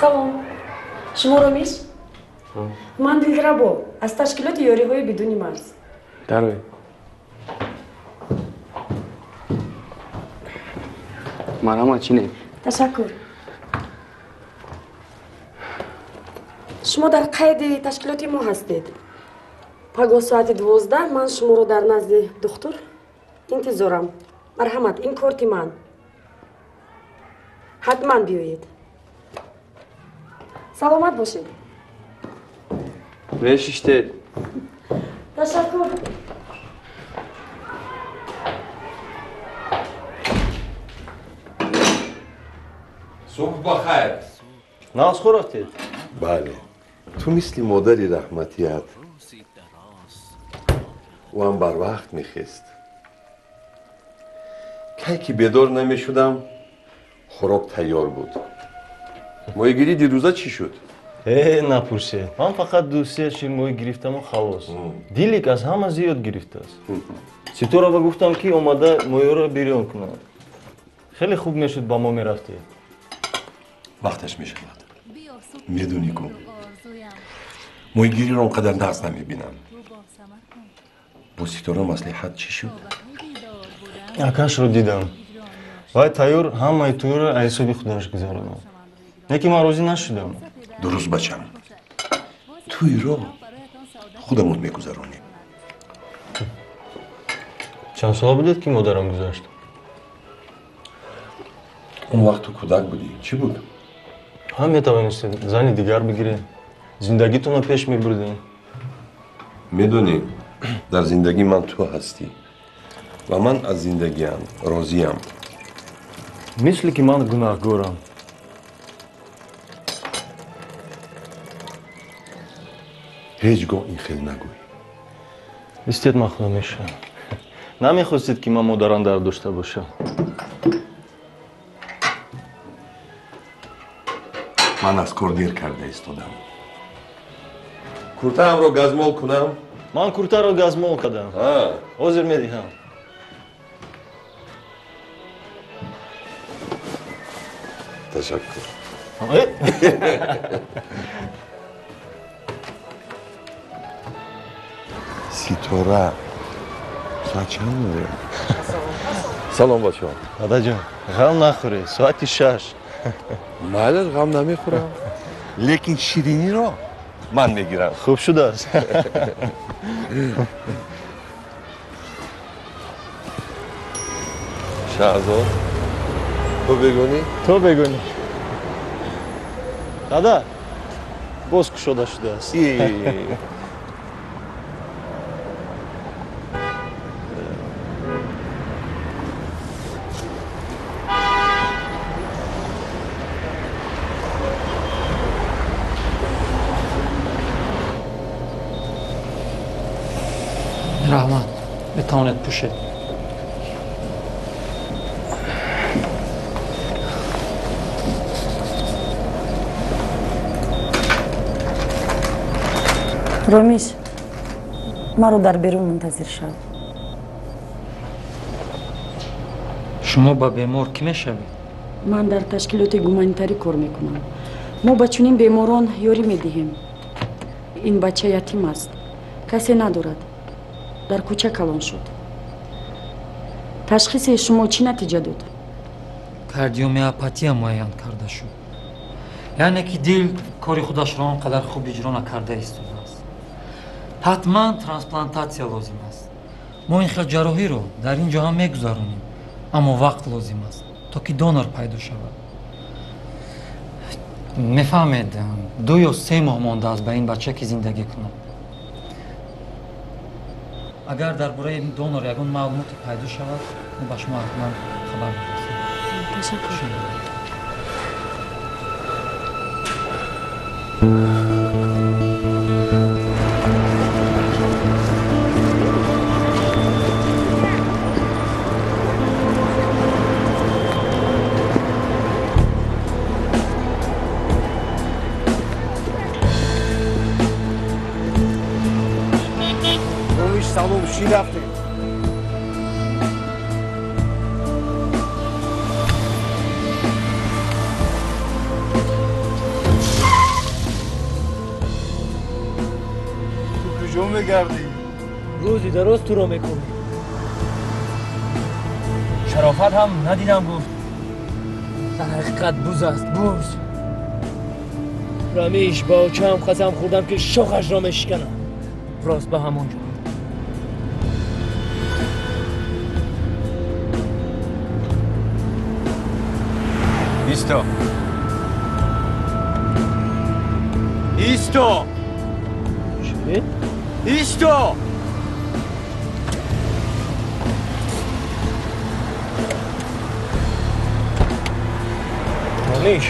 Салом. Шумо Ромиш? Ман Дилрабо аз ташкилоти ёриҳои бидуни марз. Дарой. Марҳамат, чинед. Ташаккур. Шумо дар қайди ташкилоти мо ҳастед. Пагоҳ соати 12 ман шуморо дар назди духтур интизорам. Марҳамат, ин корти ман. Ҳатман биёед. Саломат бошед. Мешиштед. Ташаккур. Субҳ бахайр. Нағз хӯрафтед? Бале. Ту мисли модари раҳматият. Ӯ ҳам барвақт мехест. Кай ки бедор намешудам, хӯрок тайёр буд. Моҳигирӣ дирӯза чӣ шуд? Э, напурсед. Ман фақат ду-се шир моҳӣ гирифтаму халос. Дилик аз ҳама зиёд гирифтааст. Ситорава гуфтам, ки омада моҳиҳоро бирён кунад. Хеле хуб мешуд ба мо мерафтед. Вақташ мешавад. Медонӣ ку, моҳигириро он қадар нағз намебинам. Бо Ситора маслиҳат чӣ шуд? Акашро дидам. Вай тайёр ҳамаи тӯйро аз ҳисоби худаш гузаронад. Лекин ман розӣ нашудам. Дуруст, бачам. Тӯйро худамон мегузаронем. Чанд сола будед, ки модарам гузашт? Он вақт ту кӯдак будӣ. Чӣ буд? Ҳам метавонистед зани дигар бигиред, зиндагитонро пеш мебурдем. Медонӣ, дар зиндагии ман ту ҳастӣ ва ман аз зиндагиам розиям. Мисли ки ман гунаҳгорам. Ҳеҷ гоҳ ин хел нагӯй. Истед, ман худо мешавам. Намехостед, ки ман модарам дард дошта бошам. Ман аз кор дер карда истодам. Куртаамро газмол кунам? Ман куртаро газмол кардам. Ҳозир медиҳам. Ташаккур. Ситора, соат чанд меояд? Салом, бачаҳо. Дадаҷон, ғам нахӯред, соати 6. Майлаш, ғам намехӯрам, лекин шириниро ман мегирам. Хуб шудааст. Шаҳзод, ту бегонӣ? Ту бегонӣ. Дада, боз кушода шудааст. Раҳмат, метавонед пӯшед. Ромиш, маро дар берун мунтазир шав. Шумо ба бемор кӣ мешавед? Ман дар ташкилоти гуманитарӣ кор мекунам. Мо ба чунин беморон ёрӣ медиҳем. Ин бача ятим аст, касе надорад. Дар кӯча калон шуд. Ташхиси шумо чӣ натиҷа дод? Кардиомиопатия муайян карда шуд. Яъне ки дил кори худашро он қадар хуб иҷро накарда истодааст. Ҳатман трансплантатсия лозим аст. Мо ин хел ҷарроҳиро дар ин ҷо ҳам мегузаронем, аммо вақт лозим аст, то ки донор пайдо шавад. Мефаҳмед, 2 ё 3 моҳ мондааст ба ин бача, ки зиндагӣ кунад. Агар дар бораи донор ягон маълумоте пайдо шавад, мо ба шумо ҳатман хабар мерасонем. Ташаккур. Салом, чӣ рафтем? мегардӣ? Рӯзи дароз туро мекунӣ. Шарофат ҳам надидам гуфт. Дар ҳақиқат буз аст, буз. Рамиш ба очаам қасам хӯрдам ки шохашро мешиканам. Рост ба ҳамон ҷо. Исто. Исто! Чӣ? Исто! Ромиш!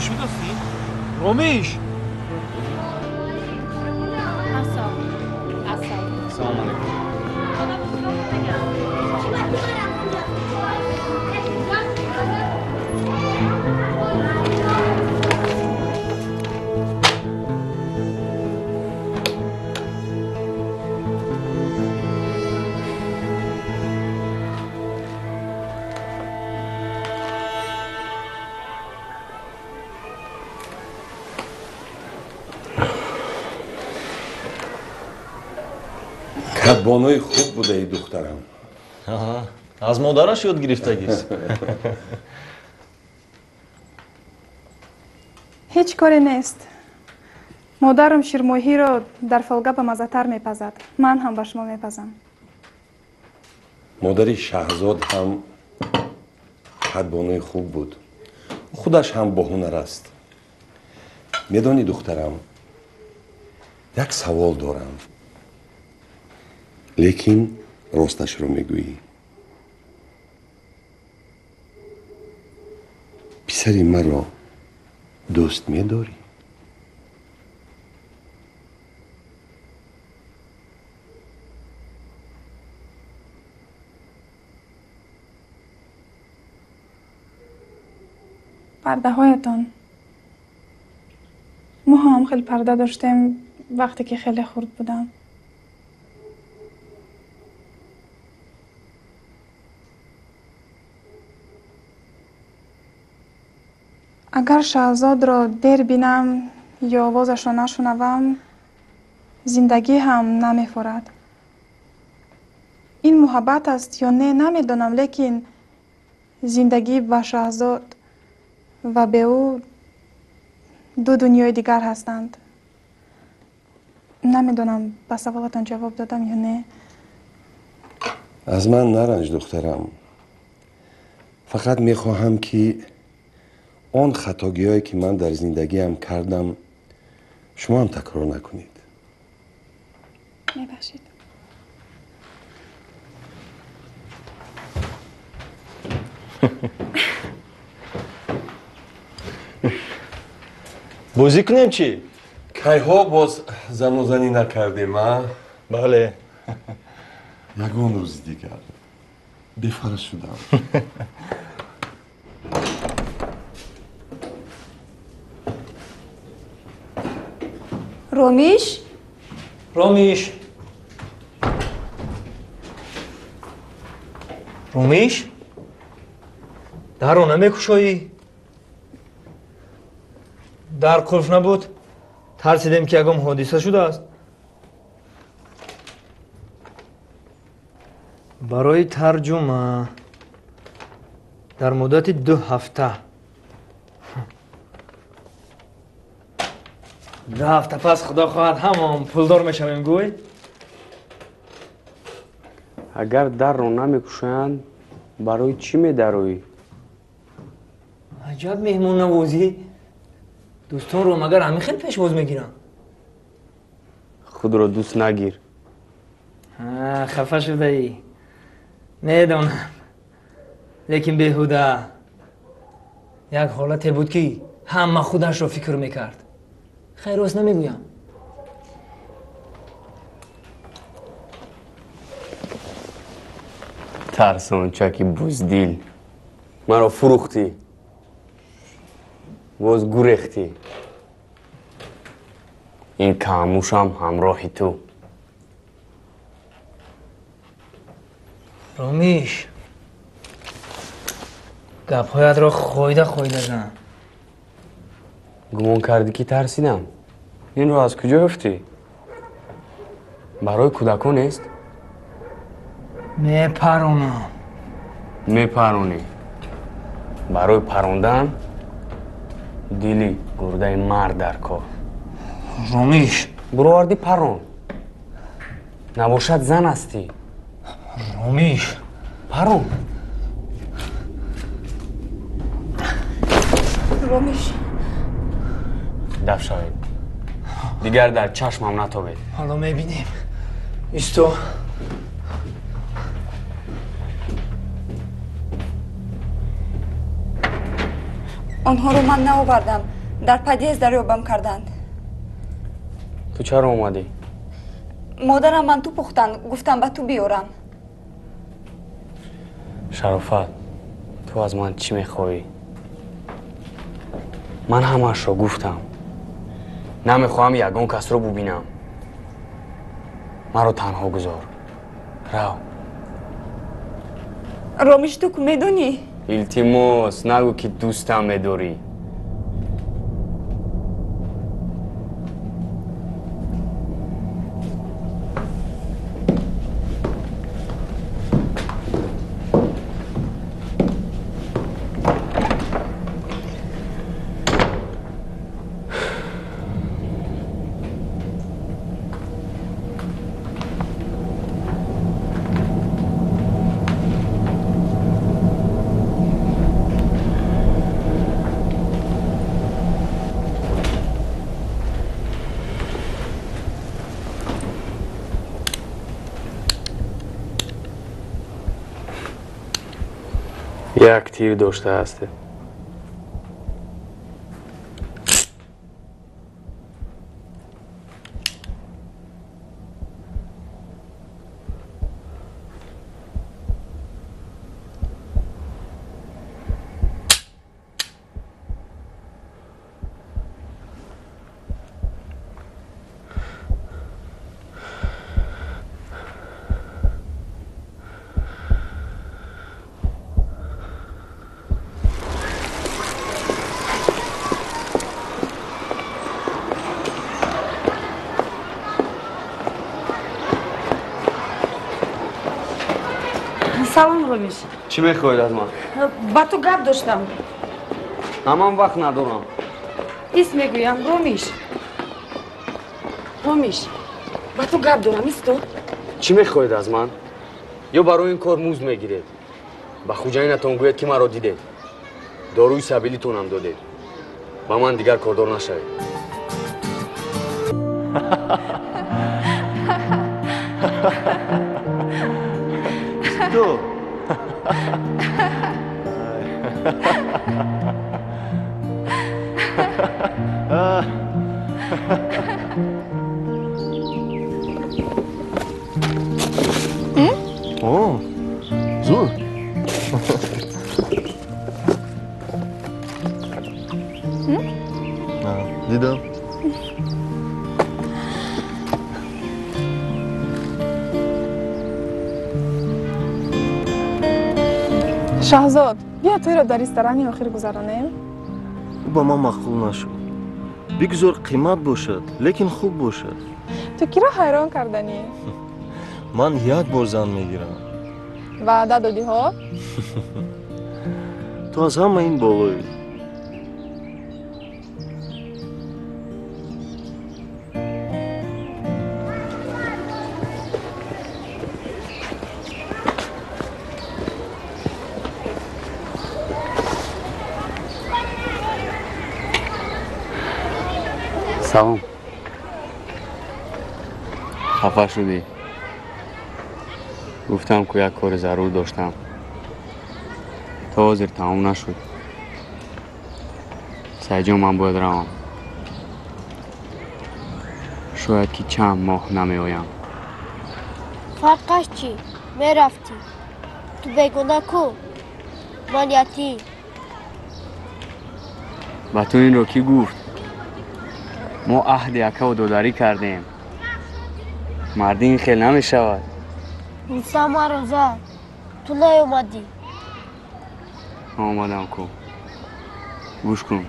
Шудасти? Ромиш! Салом алейкум. Кадбонои хуб будаи, духтарам. Аз модараш ёд гирифтагист. Ҳеҷ коре нест. Модарам ширмоҳиро дар фолга ба маззатар мепазад. Ман ҳам ба шумо мепазам. Модари Шаҳзод ҳам кадбонои хуб буд. Худаш ҳам боҳунар аст. Медонӣ, духтарам, як савол дорам. Лекин росташро мегӯӣ. Писари маро дӯст медорӣ? Пардаҳоятон. Мо ҳам хеле парда доштем вақте ки хеле хурд будам. Агар Шаҳзодро дер бинам ё овозашро нашунавам, зиндагӣ ҳам намефорад. Ин муҳаббат аст ё не, намедонам, лекин зиндагӣ ба Шаҳзод ва бе ӯ ду дунёи дигар ҳастанд. Намедонам ба саволатон ҷавоб додам ё не. Аз ман наранҷ, духтарам. Фақат мехоҳам ки он хатогиҳое ки ман дар зиндагиам кардам, шумоам такрор накунед. Мебахшед. Бозӣ кунем чӣ? Кайҳо боз занозанӣ накардем, а? Бале. Ягон рӯзи дигар бефара шудам. Ромиш? Ромиш! Ромиш? Дарро намекушоӣ? Дар қулф набуд? Тарсидем ки ягон ҳодиса шудааст. Барои тарҷума дар муддати 2 ҳафта. 2 ҳафта пас худо хоҳад ҳамон пулдор мешавем, гӯй. Агар дарро намекушоянд, барои чӣ медароӣ? Аҷаб меҳмоннавозӣ! Дӯстонро магар ҳамин хел пешвоз мегиранд? Худро дӯст нагир. Хафа шудаӣ. Медонам, лекин беҳуда. Як ҳолате буд ки ҳама худашро фикр мекард. Хайр, рост намегӯям. Тарсончаки буздил, маро фурӯхтӣ, боз гурехтӣ. Ин камушам ҳамроҳи ту. Ромиш, гапҳоятро хойда хойда зан. Гумон кардӣ ки тарсидам? Инро аз куҷо ёфтӣ? Барои кӯдакон нест? Мепаронам. Мепаронӣ. Барои парондан дили гурдаи мард дар кор. Ромиш. Буровардӣ парон. Набошад зан ҳастӣ. Ромиш. Парон. Ромиш. Даф шавед. Дигар дар чашмам натобед. Ҳоло мебинем. Исто. Онҳоро ман наовардам. Дар подъезд дарёбам карданд. Ту чаро омадӣ? Модарам ман ту пухтанд, гуфтам ба ту биёрам. Шарофат, ту аз ман чӣ мехоҳӣ? Ман ҳамаашро гуфтам. Намехоҳам ягон касро бубинам. Маро танҳо гузор. Рав. Ромиш, ту ку медонӣ? Илтимос, нагӯ ки дӯстам медорӣ. Як тир дошта ҳастед. Салом, Ромиш. Чӣ мехоҳед аз ман? Ба ту гап доштам. Ҳаман вақт надорам. Ис мегӯям, Ромиш. Ромиш, ба ту гап дорам, исто. Чӣ мехоҳед аз ман? Ё барои ин кор музд мегиред? Ба хуҷаинатон гӯед ки маро дидед. Доруи сабилитонам додед. Ба ман дигар кордор нашавед. Ту. О, зур. Дидам. Шаҳзод, биё туйро дар ресторани охир гузаронем. Ӯ ба ман маъқул нашуд. Бигзор қимат бошад, лекин хуб бошад. Ту киро ҳайрон карданӣ? Ман як бор зан мегирам. Ваъда додиҳо? Ту аз ҳама ин болоӣ. Салом. Хафа шудӣ? Гуфтам ку як кори зарур доштам. То ҳозир тамом нашуд. Сайҷон, ман бояд равам. Шояд ки чанд моҳ намеоям. Фарқаш чӣ? Мерафтӣ. Ту бегона ку? Ман ятим. Ба ту инро кӣ гуфт? Мо аҳди акаву додарӣ кардем. Мардӣ ин хел намешавад. Муса маро зад. Ту наёмадӣ. Омадам ку. Гӯш кун.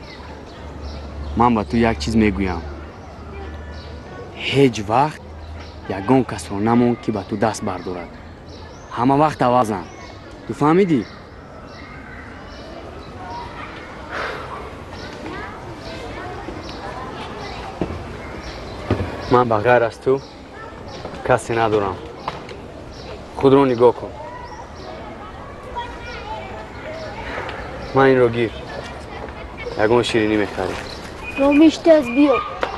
Ман ба ту як чиз мегӯям. Ҳеҷ вақт ягон касро намон, ки ба ту даст бардорад. Ҳама вақт авазан. Ту фаҳмидӣ? Ман ба ғайр аз ту касе надорам. Худро нигоҳ кун. Ман инро гир. Ягон ширинӣ мехарӣ. Ромиш, тез биё.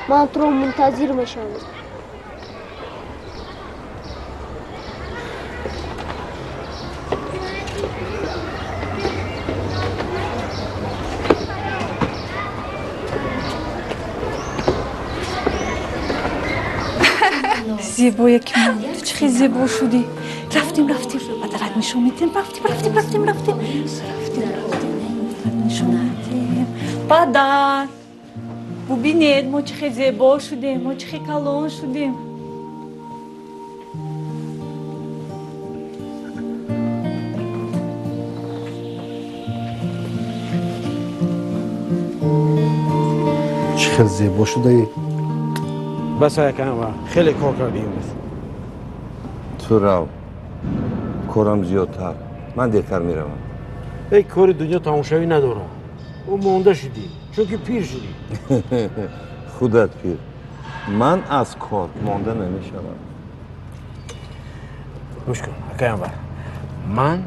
Ман туро мунтазир мешавам. Зебое ки ман, ту чӣ хел зебо шудӣ. Рафтем, рафтем, падарат нишон медиҳем. Рафтем, рафтем, рафтем, рафтем, рафтем, рафтем, нишон медиҳем. Падар, бубинед, мо чӣ хел зебо шудем, мо чӣ хел калон шудем. Чӣ хел зебо шудаӣ. Бас якам, хеле кор кардӣ имрӯз. Ту рав, корам зиёдтар, ман дертар меравам. Эй, кори дунё тамошавӣ надорам. Ӯ монда шудӣ, чунки пир шудӣ. Худат пир. Ман аз кор монда намешавам. Гӯш кун, акай Анвар, ман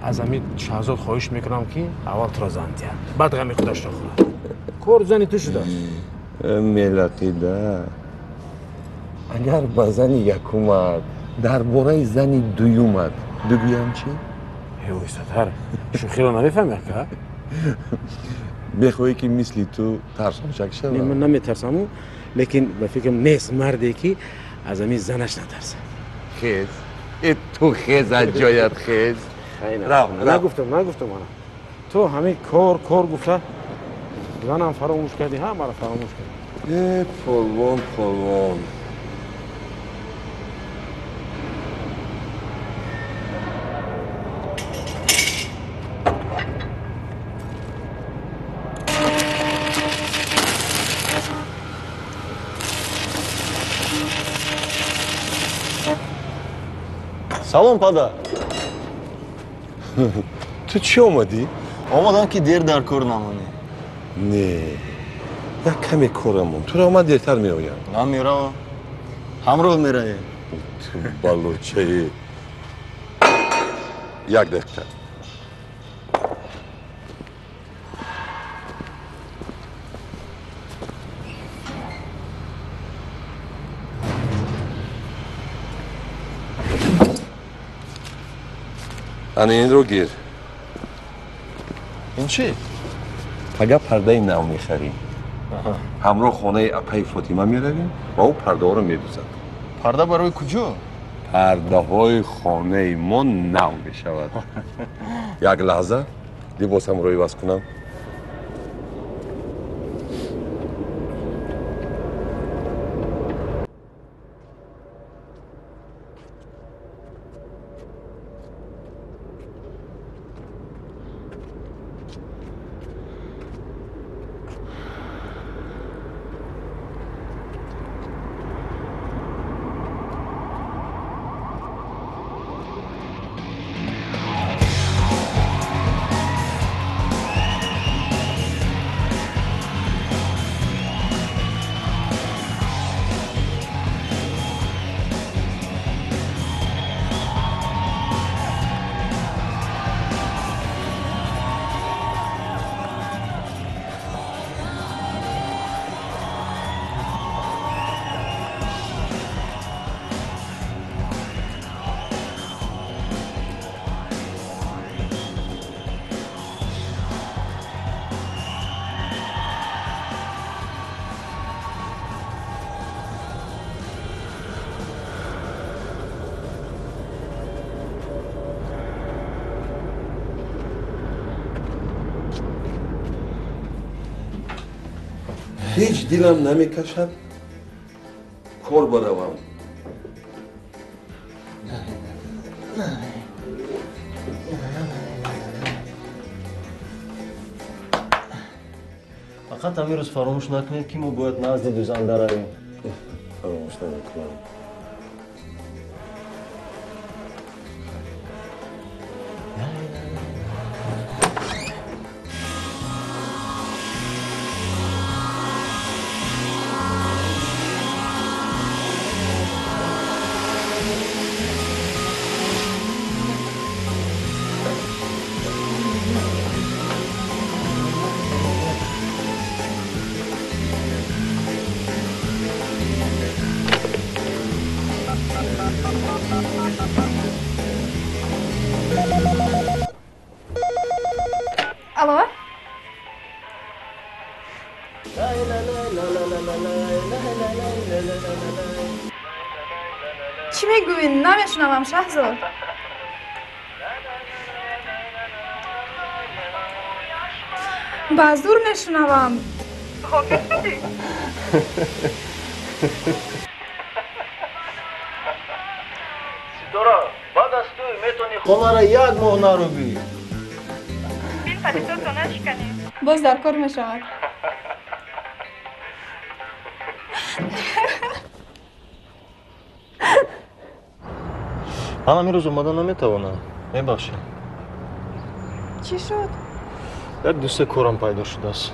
аз ҳамин Шаҳзод хоҳиш мекунам, ки аввал туро зан диҳад, баъд ғами худашро хӯрад. Кор зани ту шудааст. Мелақида, агар ба зани якумат дар бораи зани дуюмат бигӯям чӣ? Оҳистатар, шӯхиро намефаҳми, ака? Мехоҳӣ, ки мисли ту тарсончак шавам? Ман наметарсаму, лекин ба фикрам нест марде, ки аз ҳамин занаш натарсад. Хез, э, ту хез аз ҷоят, хез. Рав. Нагуфтам, нагуфтам. Ана ту ҳамин кор кор гуфта, занам фаромӯш кардӣ, ҳамаро фаромӯш кардӣ. Э, полвон, полвон. Салом, падар. Ту чӣ омадӣ? Омадам, ки дер дар кор намонӣ. Не, як каме корам мон. Туро ман дертар меоям. Ман меравам, ҳамроҳ меравем. Ту балочаи. Як дақиқа. Ана инро гир. Ин чӣ? Пага пардаи нав мехарӣ. Ҳамроҳ хонаи апаи Фотима меравем ва ӯ пардаҳоро медӯзад. Парда барои куҷо? Пардаҳои хонаи мо нав мешавад. Як лаҳза, либосамро иваз кунам. Ҳеҷ дилам намекашад кор баравам. Фақат ҳамин рӯз фаромӯш накунед, ки мо бояд назди дӯзанда равем. Намешунавам, Шаҳзод. Ба зур мешунавам. Ғофил шудӣ? Ситора, баъд аз ту метавонӣ хонара як моҳ нарубӣ. Бин палитото нашиканӣ. Боз дар кор мешавад. Ман ҳамин рӯз омада наметавонам. Мебахшед. Чӣ шуд? Як ду-се корам пайдо шудааст.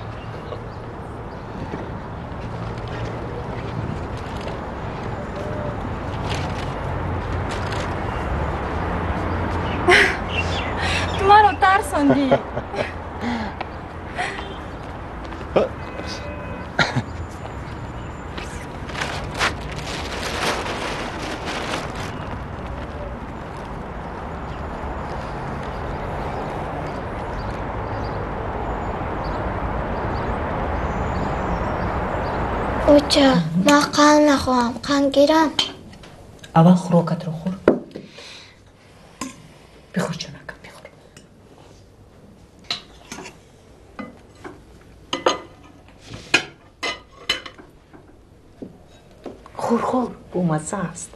Ту маро тарсондӣ. Оча, ман қанд мехоҳам, қанд гирам? Аввал хӯрокатро хӯр. Бихӯр, ҷонакам, бихӯр. Хӯр, хӯр, бомазза аст.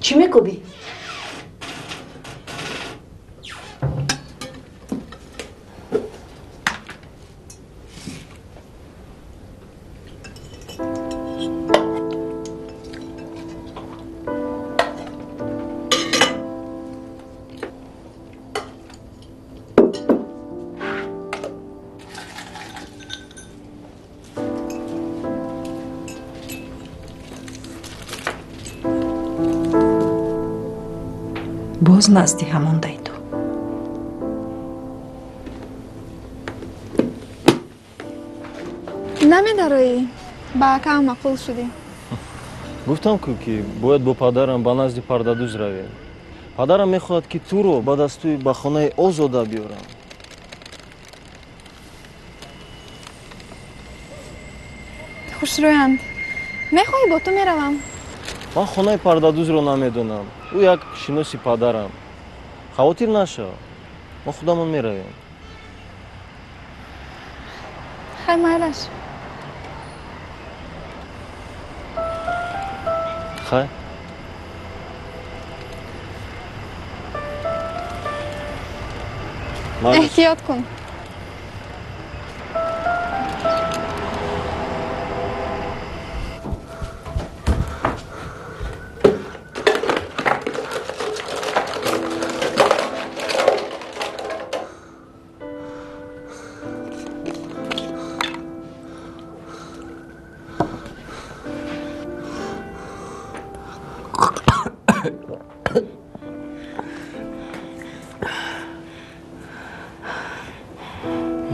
Чӣ мекӯбӣ? Боз назди ҳамондай ту. Намедароӣ? Ба акаам маъқул шудӣ. Гуфтам ку, ки бояд бо падарам ба назди пардадӯз равем. Падарам мехоҳад, ки туро баъд аз тӯй ба хонаи озода биёрам. Хушрӯянд. Мехоҳӣ, бо ту меравам? Ман хонаи пардадӯзро намедонам. Ӯ як шиноси падарам. Хавотир нашав, мо худамон меравем. Хай, майлаш. Хай. Эҳтиёт кун.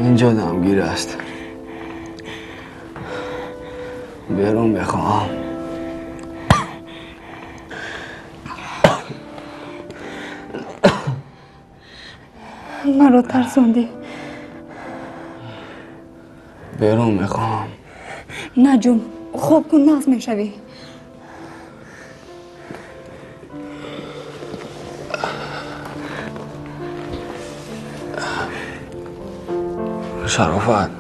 اینجا دمگیر است. بیرون میخواهم. маро тарсондӣ. Берун мехоҳам. На, ҷум, хоб кун, нағз мешавӣ. Шарофат,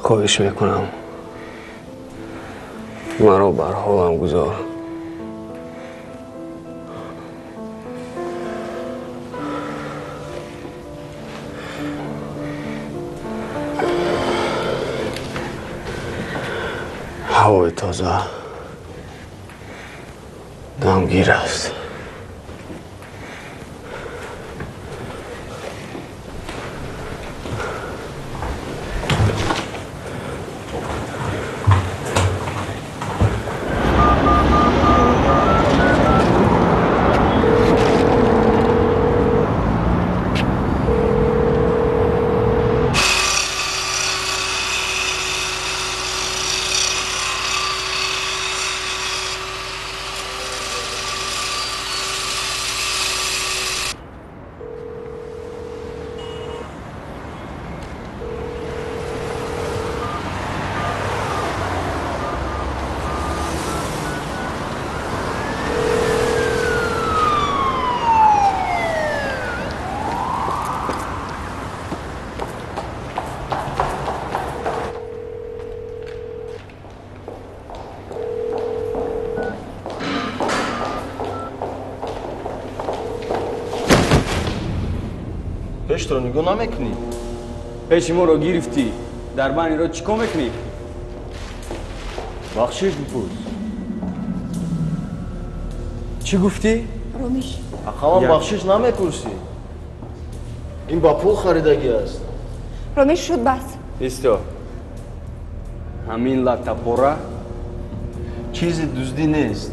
хоҳиш мекунам, маро бар ҳолам гузор. Ҳавои тоза дамгир аст. Пешро нигоҳ намекунӣ? Пеши моро гирифтӣ, дар бани ро чӣ кор мекунӣ? Бахшиш бипурс. Чӣ гуфтӣ? Ромиш. Ақаллан бахшиш намепурсӣ. Ин ба пул харидагӣ аст. Ромиш, шуд бас. Исто. Ҳамин латтапора чизи дуздӣ нест.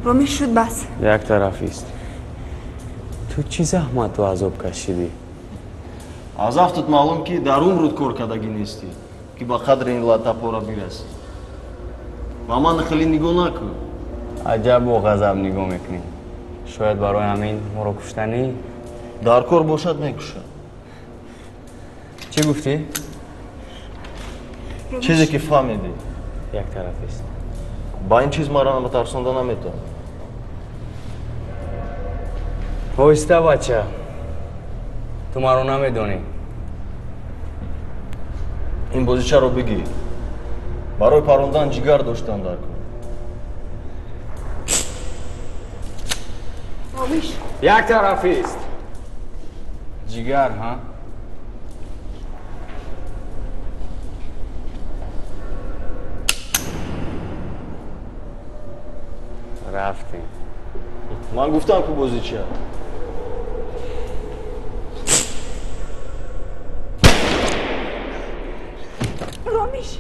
Ромиш, шуд бас. Як тарафист. Ту чӣ заҳмату азоб кашидӣ? Аз афтат маълум, ки дар умрут кор кардагӣ нестӣ, ки ба қадри ин латтапора бирасӣ. Ба ман хеле нигоҳ накун. Аҷаб бо ғазаб нигоҳ мекунӣ. Шояд барои ҳамин моро куштанӣ? Дар кор бошад, мекушад. Чӣ гуфтӣ? Чизе ки фаҳмидӣ. Як тарафист. Ба ин чиз маро тарсонда наметавонӣ. Оҳиста, бача. Ту маро намедонӣ. Ин бозичаро бигир. Барои парондан ҷигар доштан дар кор. Ромиш. Як тарафист. Ҷигар, ҳа? Рафтем. Ман гуфтам, ку бозича. Ромиш,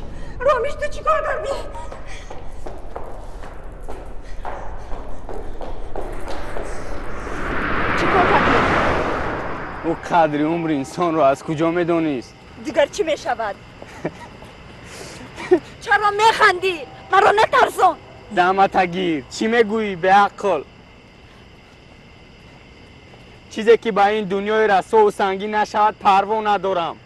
Ромиш, ту чӣ кор кардӣ? Чӣ кор кардӣ? Ӯ қадри умри инсонро аз куҷо медонист? Дигар чӣ мешавад? Чаро механдӣ? Маро натарсон. Дамата гир. Чӣ мегӯӣ, беақл? Чизе ки ба ин дунёи расову сангин нашавад, парво надорам.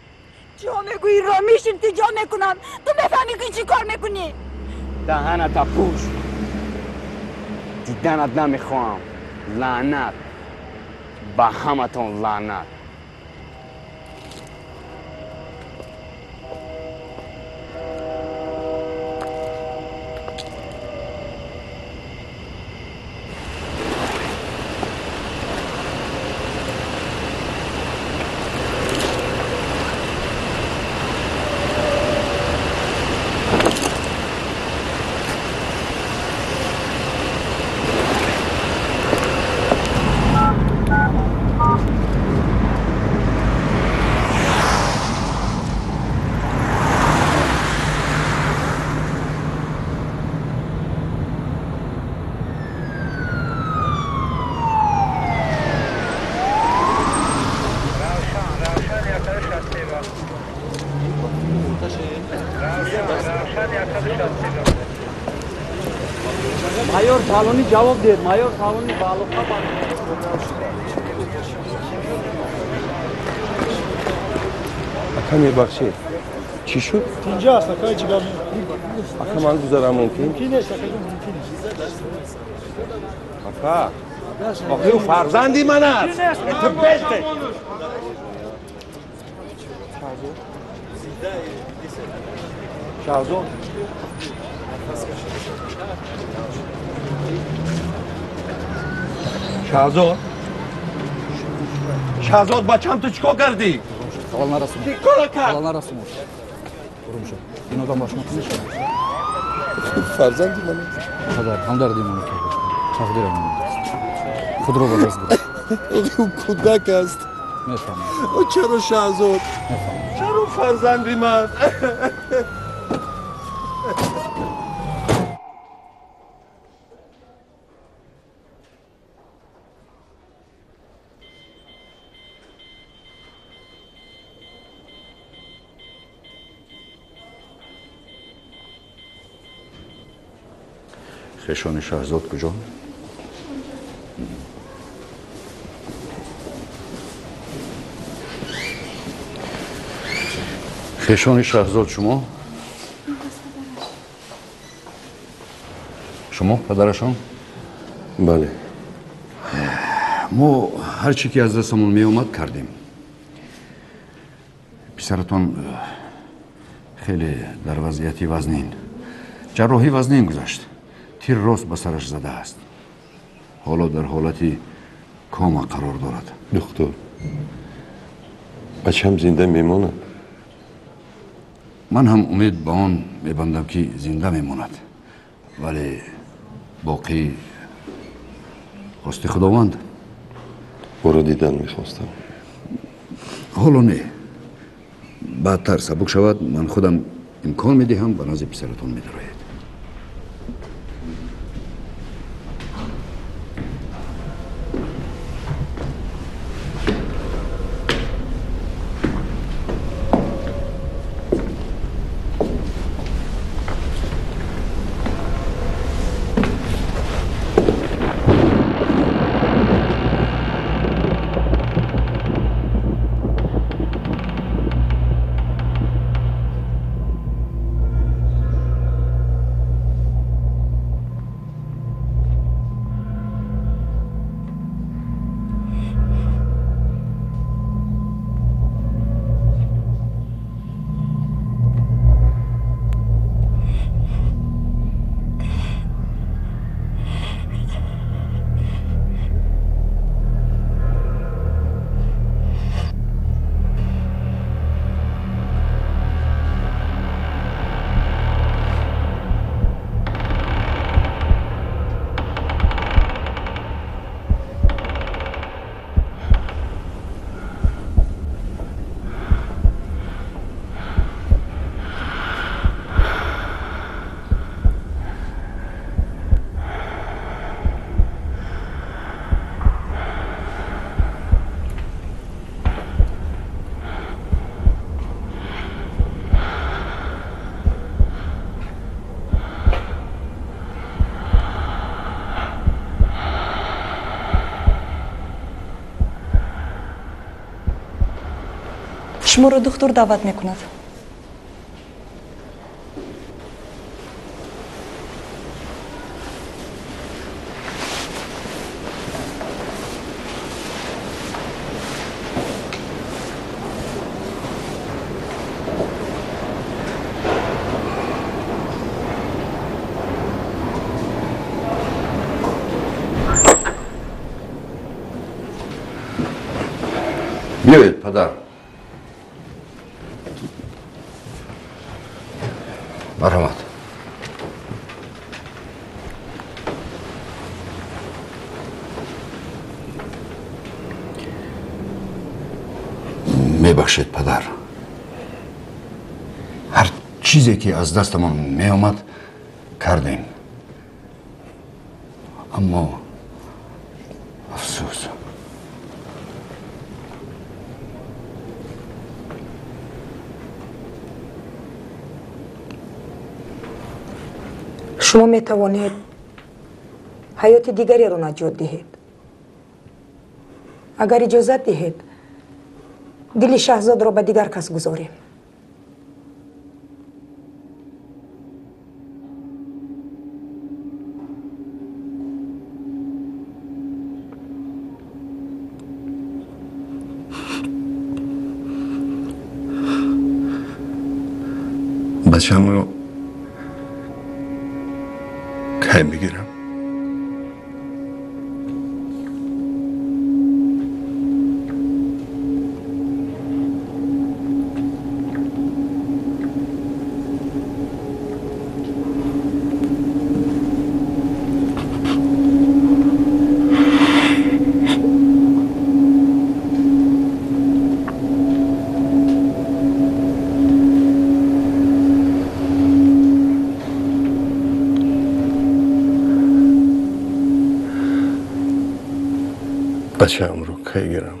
Чиҳо мегӯӣ, Ромиш? Илтиҷо мекунам. Ту мефаҳмӣ, ки чӣ кор мекунӣ? Даҳаната пӯш. Диданат намехоҳам. Лаънат ба ҳаматон, лаънат. Майор Фалонӣ ҷавоб диҳед. Майор Фалонӣ ба алоқа. Ака, мебахшед, чӣ шуд? Инҷа аст, ака, ҳеҷ гап. Ака, ман гузарам мумкин? Мумкин нест, ака, мумкин нест. Ака, охи ӯ фарзанди ман аст. Ту бете. Шаҳзод. Шаҳзод, Шаҳзод, бачам, ту чӣ кор кардӣ? Халал нарасонад. Чӣ кор кард? Халал нарасонад. Ором шав. Ин одам ба шумо чӣ мешавад? Фарзанди ман аст. Падар, ҳамдарди маро кард. Тақдирам ин аст. Худро ба даст гирифт. Ӯ кӯдак аст. Мефаҳмам. Ӯ чаро, Шаҳзод? Мефаҳмам. Чаро фарзанди ман? Хешони Шаҳзод куҷо? Хешони Шаҳзод шумо? Шумо падарашон? Бале. Мо ҳар чӣ ки аз дастамон меомад, кардем. Писаратон хеле дар вазъияти вазнин, ҷарроҳӣ вазнин гузашт. Тир рост ба сараш задааст. Ҳоло дар ҳолати кома қарор дорад. Духтур, Бачам зинда мемонад? Ман ҳам умед ба он мебандам, ки зинда мемонад, вале боқӣ хости Худованд. Ӯро дидан мехостам. Ҳоло не, баъдтар сабук шавад, ман худам имкон медиҳам, ба назди писаратон медароед. Шуморо духтур даъват мекунад. Биёед, падар. Марҳамат. Мебахшед, падар. Ҳар чизе ки аз дастамон меомад, кардем. Аммо афсӯс. Шумо метавонед ҳаёти дигареро наҷот диҳед. Агар иҷозат диҳед, дили Шаҳзодро ба дигар кас гузорем. Бачамро кай мегирам? Бачаамро кай гирам?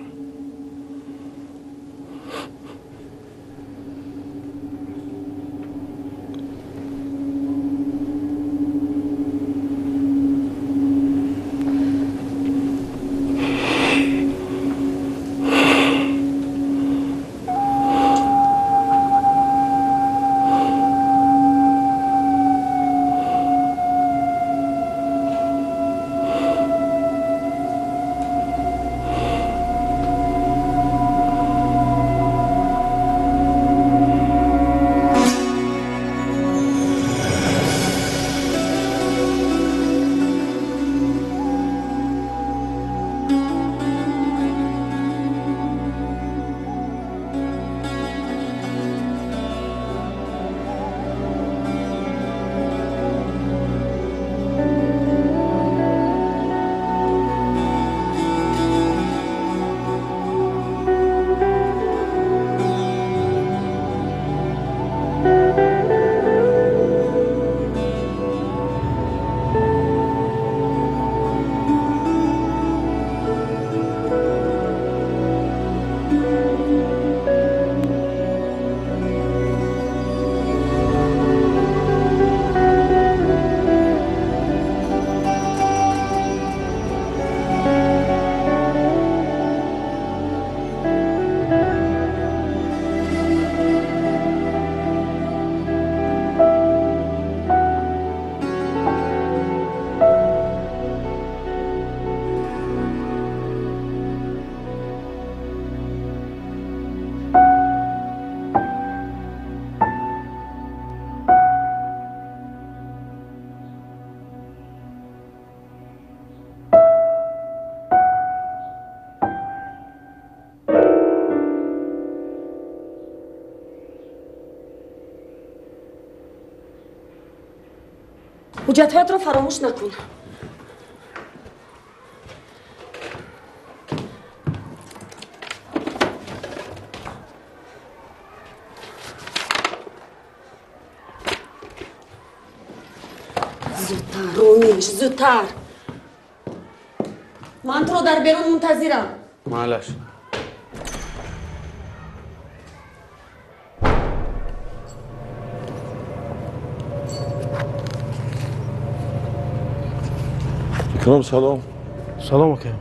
Ҳуҷҷатҳоятро фаромӯш накун. Зудтар, Ромиш, зудтар. Ман туро дар берун мунтазирам. Маълаш. Икром, салом. Салом, ака.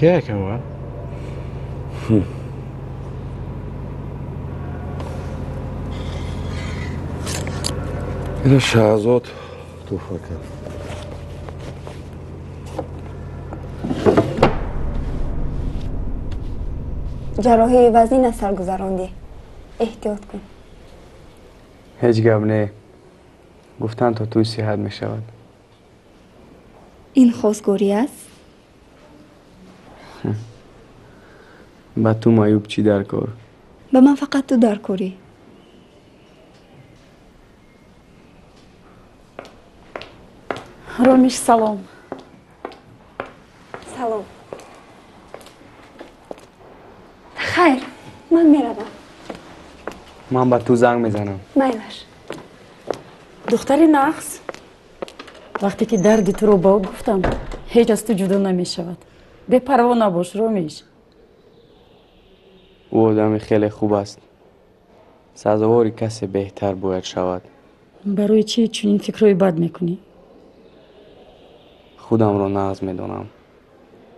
Ки акамвар? Ина Шаҳзод туҳфа кард. Ҷарроҳии вазнин аз сар гузарондӣ. Эҳтиёт кун. Ҳеҷ гап не. Гуфтанд то тӯй сиҳат мешавад. Ин хостгорӣ аст? Ба ту маъюб чӣ дар кор? Ба ман фақат ту дар корӣ. Ромиш, салом. Салом. Хайр, ман меравам. Ман ба ту занг мезанам. Майлаш. Духтари нағз. Вақте ки дарди туро ба ӯ гуфтам, ҳеҷ аз ту ҷудо намешавад. Бепарво набош, Ромиш. Ӯ одами хеле хуб аст. Сазовори касе беҳтар бояд шавад. Барои чӣ чунин фикрҳои бад мекунӣ? Худамро нағз медонам.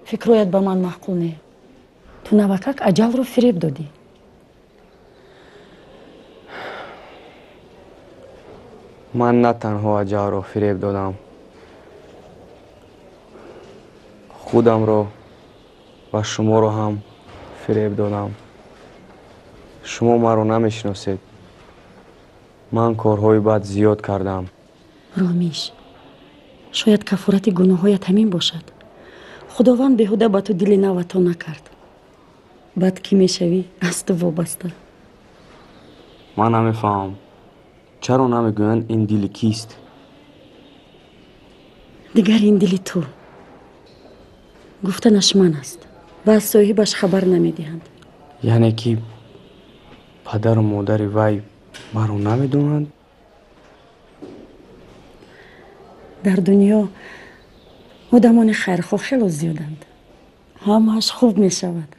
Фикрҳоят ба ман маъқул не. Ту навакак аҷалро фиреб додӣ. Ман на танҳо аҷалро фиреб додам, худамро ва шуморо ҳам фиреб додам. Шумо маро намешиносед. Ман корҳои бад зиёд кардам. Ромиш, шояд кафорати гуноҳҳоят ҳамин бошад. Худованд беҳуда ба ту дили нав ато накард. Баъд кӣ мешавӣ, аз ту вобаста. Ман намефаҳмам, чаро намегӯянд ин дили кист? Дигар ин дили ту. Гуфтанаш ман аст ва аз соҳибаш хабар намедиҳанд. Яъне ки падару модари вай маро намедонанд? Дар дунё одамони хайрхоҳ хело зиёданд. Ҳамааш хуб мешавад.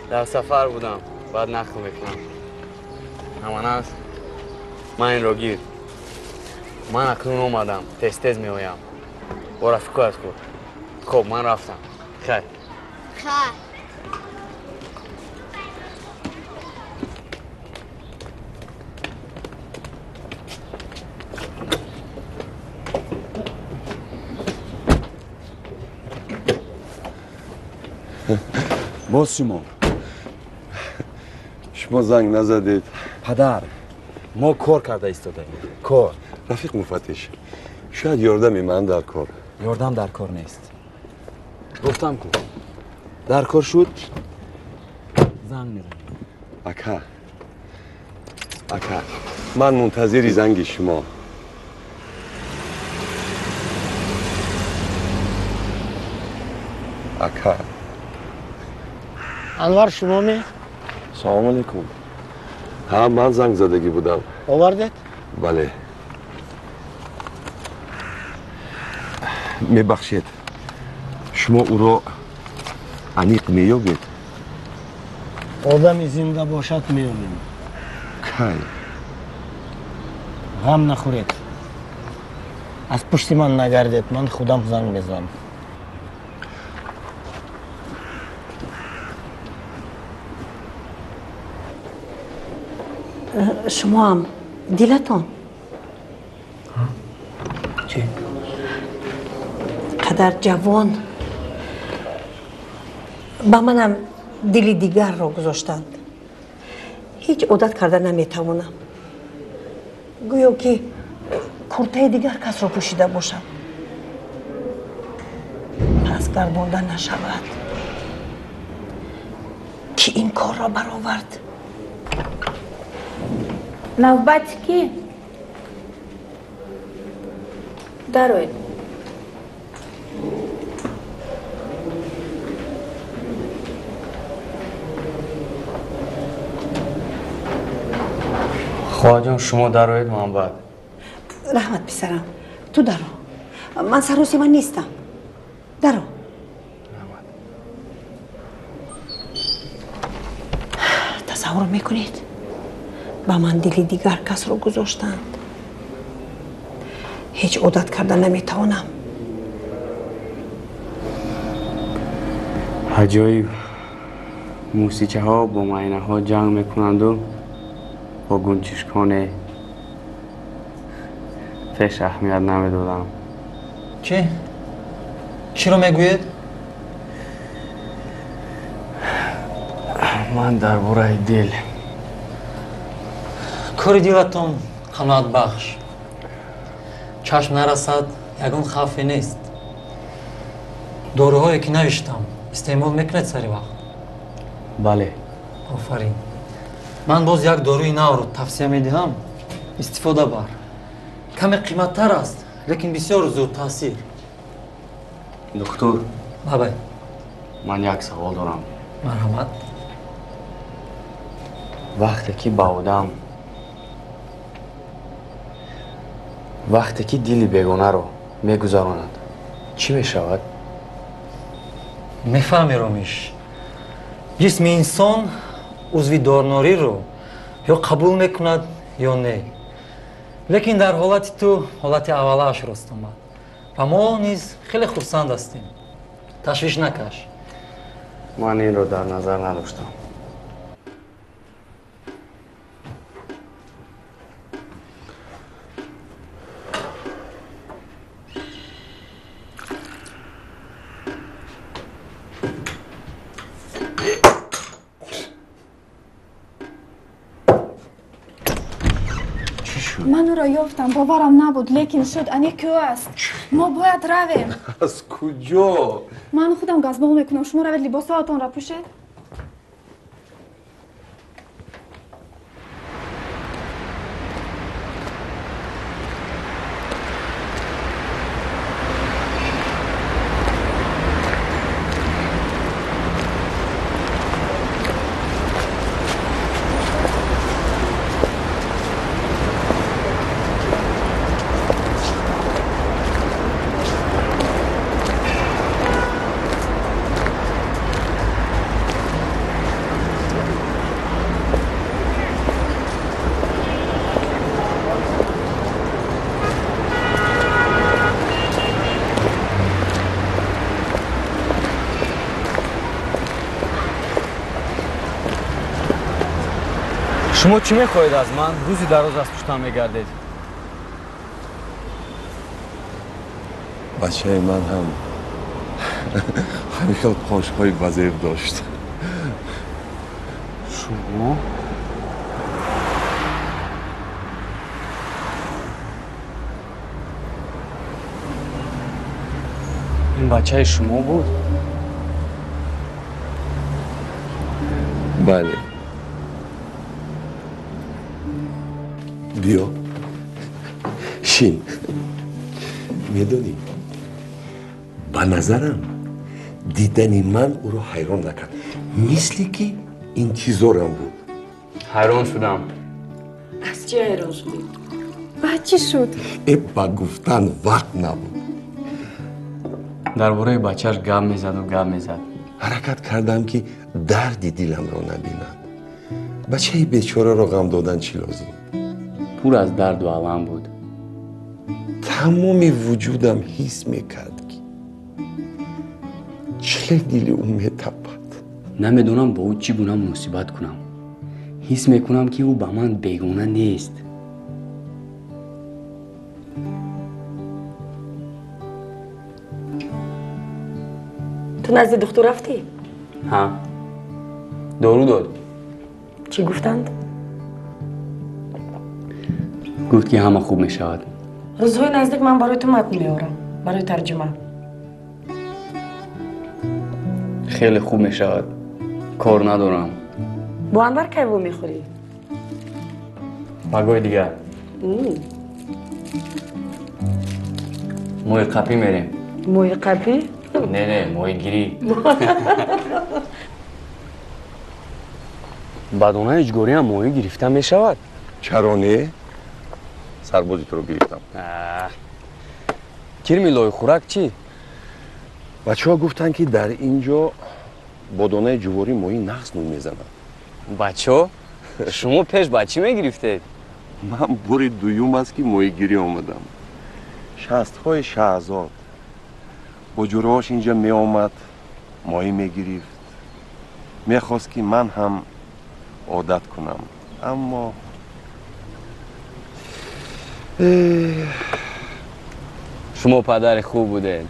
Дар сафар будам, баъд нақл мекунам. Ҳаман аст, ман инро гир. Ман акнун омадам, тез-тез меоям. Бо рафиқоят кун. Хоб, ман рафтам. Хайр. Хайр. Боз шумо. Шумо занг назадед. Падар, мо кор карда истодаем. Кор. Рафиқ муфаттиш, шояд ёрдами ман дар кор. Ёрдам дар кор нест. Гуфтам ку. Дар кор шуд, занг мезанем. Ака. Ака, ман мунтазири занги шумо. Ака. Анвар шумо ме? Салом алейкум. Ҳа, ман занг задагӣ будам. Овардед? Бале. Мебахшед. Шумо ӯро аниқ меёбед? Одами зинда бошад меёбем. Кай? Ғам нахӯред. Аз пушти ман нагардед, ман худам занг мезанам. Шумоам дилатон чӣ? Қадар ҷавон ба манам дили дигарро гузоштанд. Ҳеҷ одат карда наметавонам. Гӯё ки куртаи дигар касро пӯшида бошам. Пас гардонда нашавад. Ки ин корро баровард? Навбати кӣ? Дароед. Хоҳаҷон, шумо дароед, ман баъд. Раҳмат, писарам. Ту даро. Ман саросима нестам. Даро. Тасаввур мекунед? Ба ман дили дигар касро гузоштанд. Ҳеҷ одат карда наметавонам. Аҷоиб, мусичаҳо бо майнаҳо ҷанг мекунанду бо гунҷишконе пеш аҳамият намедодам. Чӣ? Чиро мегӯед? Ман дар бораи дил. Кори дилатон қаноатбахш. Чашм нарасад, ягон хавфе нест. Доруҳое ки навиштам, истеъмол мекунед сари вақт? Бале. Офарин. Ман боз як доруи навро тавсия медиҳам, истифода бар. Каме қиматтар аст, лекин бисёр зудтаъсир. Доктор. Бабай. Ман як савол дорам. Марҳамат. Вақте ки ба одам, вақте ки дили бегонаро мегузаронад, чӣ мешавад? Мефаҳми, Ромиш. Ҷисми инсон узви дорнориро ё қабул мекунад, ё не. Лекин дар ҳолати ту ҳолати аввалааш рост омад ва мо низ хеле хурсанд ҳастем. Ташвиш накаш. Ман инро дар назар надоштам. Ман ӯро ёфтам, боварам набуд, лекин шуд, аниқ ки ӯ аст. Мо бояд равем. Аз куҷо? Ман худам газбол мекунам, шумо равед либосҳоятонро пӯшед. Шумо чӣ мехоҳед аз ман? Рӯзи дароз аз пуштам мегардед. Бачаи ман ҳам Ҳамин хел қошҳои вазир дошт. Шумо? Ин бачаи шумо буд? Бале. Биё. Шин. Медонӣ, ба назарам дидани ман ӯро ҳайрон накард. Мисли ки интизорам буд. Ҳайрон шудам. Аз чӣ ҳайрон шудӣ? Баъд чӣ шуд? Ба гуфтан вақт набуд. Дар бораи бачааш гап мезаду гап мезад. Ҳаракат кардам, ки дарди диламро набинад. Бачаи бечораро ғам додан чӣ лозим? Пур аз дарду алам буд. Тамоми вуҷудам ҳис мекард, ки чӣ дили ӯ метапад. Намедонам бо ӯ чӣ гуна муносибат кунам. Ҳис мекунам, ки ӯ ба ман бегона нест. Ту назди духтур рафтӣ? Ҳа, дору дод. Чӣ гуфтанд? Гуфт, ки ҳама хуб мешавад. Рӯзҳои наздик ман барои ту матн меорам, барои тарҷума. Хеле хуб мешавад. Кор надорам. Бо Анвар кай вомехӯрӣ? Пагоҳи дигар. Моҳи қапӣ мерем. Моҳи қапӣ? Не, не, моҳигирӣ. Ба донаи ҷгориам моҳӣ гирифта мешавад? Чаро не? Сарбози туро гирифтам. Кирми лойхӯрак чӣ? Бачаҳо гуфтанд, ки дар ин ҷо бо донаи ҷуворӣ моҳӣ нағз нӯй мезанад. Бачаҳо, шумо пеш ба чӣ мегирифтед? Ман бори дуюм аст, ки моҳигирӣ омадам. Шастҳои Шаҳзод бо ҷураҳош инҷа меомад, моҳӣ мегирифт. Мехост, ки ман ҳам одат кунам, аммо шумо падари хуб будед.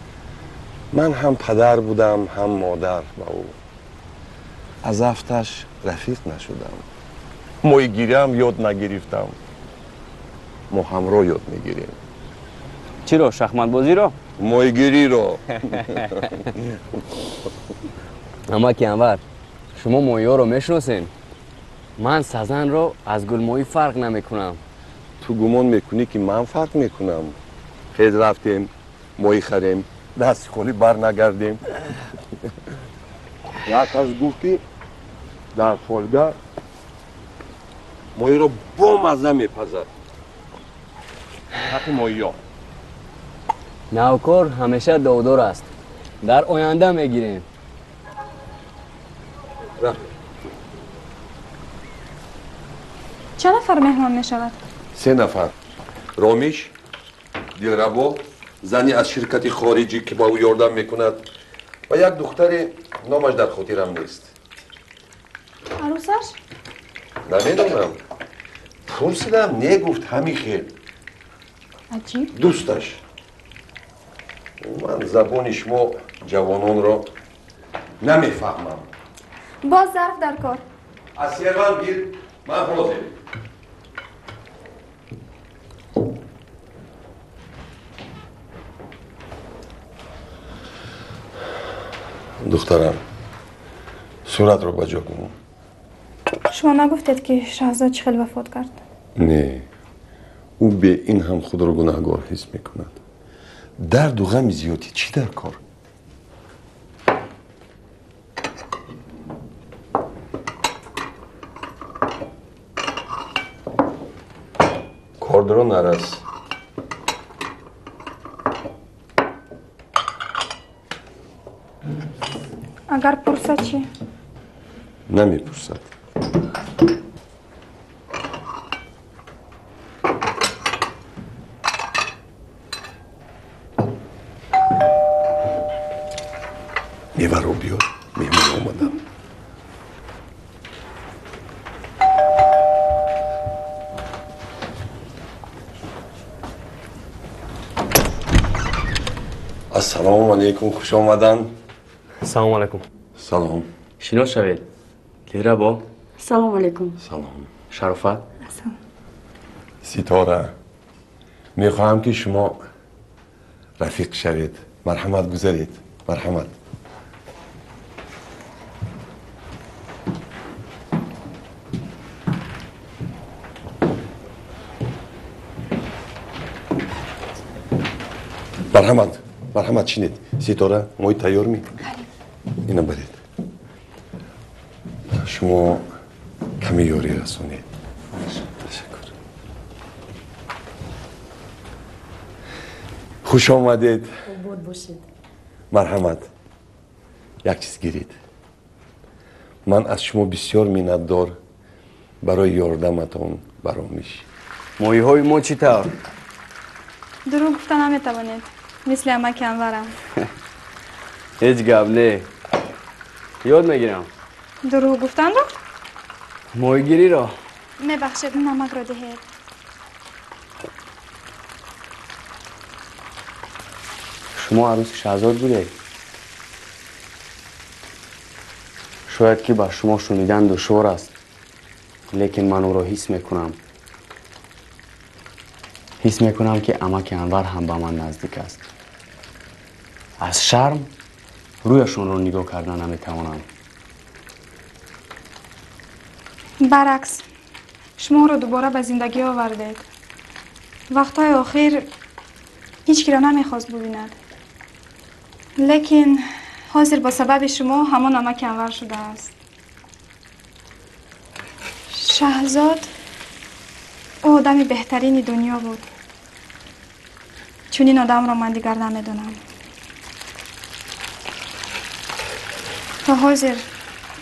Ман ҳам падар будам, ҳам модар ба ӯ. Аз афташ рафиқ нашудам. Моҳигириам ёд нагирифтам. Мо ҳамроҳ ёд мегирем. Чиро? Шахматбозиро? Моҳигириро. Амаки Анвар, шумо моҳиҳоро мешиносед? Ман сазанро аз гулмоҳӣ фарқ намекунам. Ту гумон мекунӣ, ки ман фарқ мекунам? Хез, рафтем, моҳӣ харем, дасти холӣ бар нагардем. Як кас гуфт, ки дар фолга моҳиро бо мазза мепазад. Ҳаққи моҳиё. Навкор ҳамеша довдор аст. Дар оянда мегирем. Рафтем. Чанд нафар меҳмон мешавад? Се нафар. Ромиш, Дилрабо, зани аз ширкати хориҷӣ, ки ба ӯ ёрдам мекунад, ва як духтаре, номаш дар хотирам нест. Арӯсаш? Намедонам. Пурсидам, не, гуфт, ҳамин хел. Аҷиб. Дӯсташ. Ман забони шумо ҷавононро намефаҳмам. Боз зарф дар кор. Аз сервант гир, ман ҳозир. Духтарам, суратро ба ҷо кун. Шумо нагуфтед, ки Шаҳзод чӣ хел вафот кард? Не, ӯ бе ин ҳам худро гунаҳгор ҳис мекунад. Дарду ғами зиёдӣ чӣ дар кор? Кордро нарас. Агар пурсад чӣ? Намепурсад. Меваро биёр, меҳмон омадам. Ассалому алайкум, хуш омаданд. Салом алейкум. Салом. Шинос шавед. Дилрабо. Салом алейкум. Салом. Шарофат. Салом. Ситора, мехоҳам ки шумо рафиқ шавед. Марҳамат, гузаред. Марҳамат. Марҳамат, марҳамат, чинед. Ситора, моҳӣ тайёр ми? Ина баред. Шумо каме ёрӣ расонед. Ташаккур. Хуш омадед. Обод бошед. Марҳамат, як чиз гиред. Ман аз шумо бисёр миннатдор барои ёрдаматон баромиш. Моҳиҳои мо чӣ тавр? Дурӯғ гуфта наметавонед. Мисли амаки Анварам. Ҳеҷ гап не. Ёд мегирам. Дурӯғ гуфтанро? Моҳигириро. Мебахшед, намакро диҳед. Шумо арӯси Шаҳзод будед? Шояд ки ба шумо шунидан душвор аст, лекин ман ӯро ҳис мекунам. Ҳис мекунам ки амаки Анвар ҳам ба ман наздик аст. Аз шарм рӯяшонро нигоҳ карда наметавонам. Баръакс, шуморо дубора ба зиндагӣ овардед. Вақтҳои охир ҳеҷ киро намехост бубинад. Лекин ҳозир бо сабаби шумо ҳамон амаки Анвар шудааст. Шаҳзод ӯ одами беҳтарини дунё буд. Чунин одамро ман дигар намедонам. То ҳозир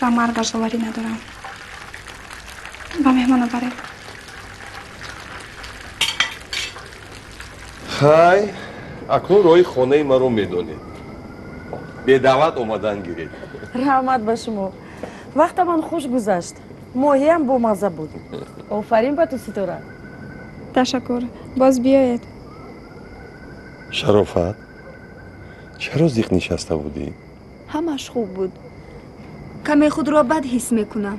ба маргаш боварӣ надорам. Ба меҳмона баред. Хай, акнун роҳи хонаи маро медонед. Бедаъват омадан гиред. Раҳмат ба шумо. Вақтамон хуш гузашт. Моҳиам бомазза буд. Офарин ба ту, Ситора. Ташаккур. Боз биёед. Шарофат, чаро зиқ нишаста будӣ? Ҳамаш хуб буд. Каме худро бад ҳис мекунам.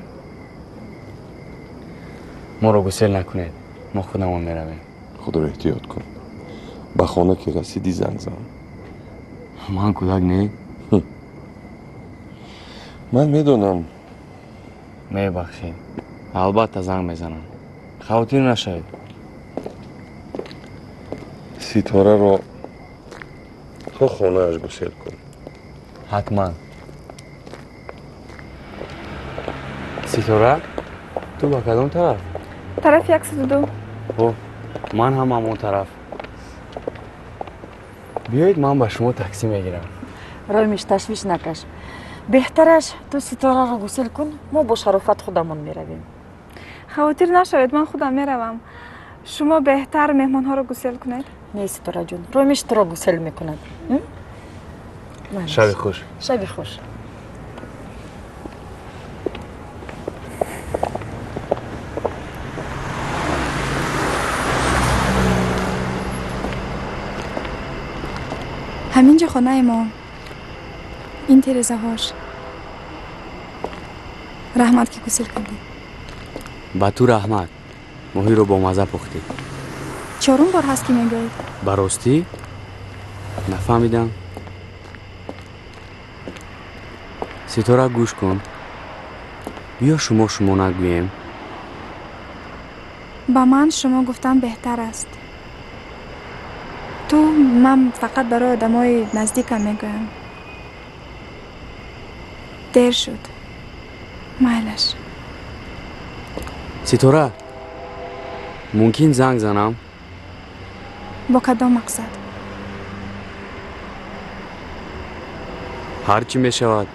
Моро гусел накунед. Мо худамон меравем. Худро эҳтиёт кун. Ба хона ки расидӣ занг зан. Ман кӯдак не? Ман медонам. Мебахшед. Албатта занг мезанам. Хавотир нашавед. Ситораро то хонааш гусел кун. Ҳатман. Ситора, ту ба кадом тараф? Тарафи 102. О, ман ҳам ҳамон тараф. Биёед, ман ба шумо таксӣ мегирам. Ромиш, ташвиш накаш. Беҳтараш ту Ситораро гусел кун, мо бо Шарофат худамон меравем. Хавотир нашавед, ман худам меравам. Шумо беҳтар меҳмонҳоро гусел кунед. Не, Ситораҷон, Ромиш туро гусел мекунад. Шаби хуш. Шаби хуш. Ҳамин ҷо хонаи мо. Ин терезаҳош. Раҳмат ки гусел кардӣ. Ба ту раҳмат. Моҳиро бомазза пухтӣ. Чорум бор ҳаст ки мегӯед. Ба ростӣ? Нафаҳмидам. Ситора, гӯш кун. Биё шумо шумо нагӯем. Ба ман шумо гуфтан беҳтар аст. Ту ман фақат барои одамои наздикам мегӯям. Дер шуд. Майлаш. Ситора, мумкин занг занам? Бо кадом мақсад? Ҳар чӣ мешавад.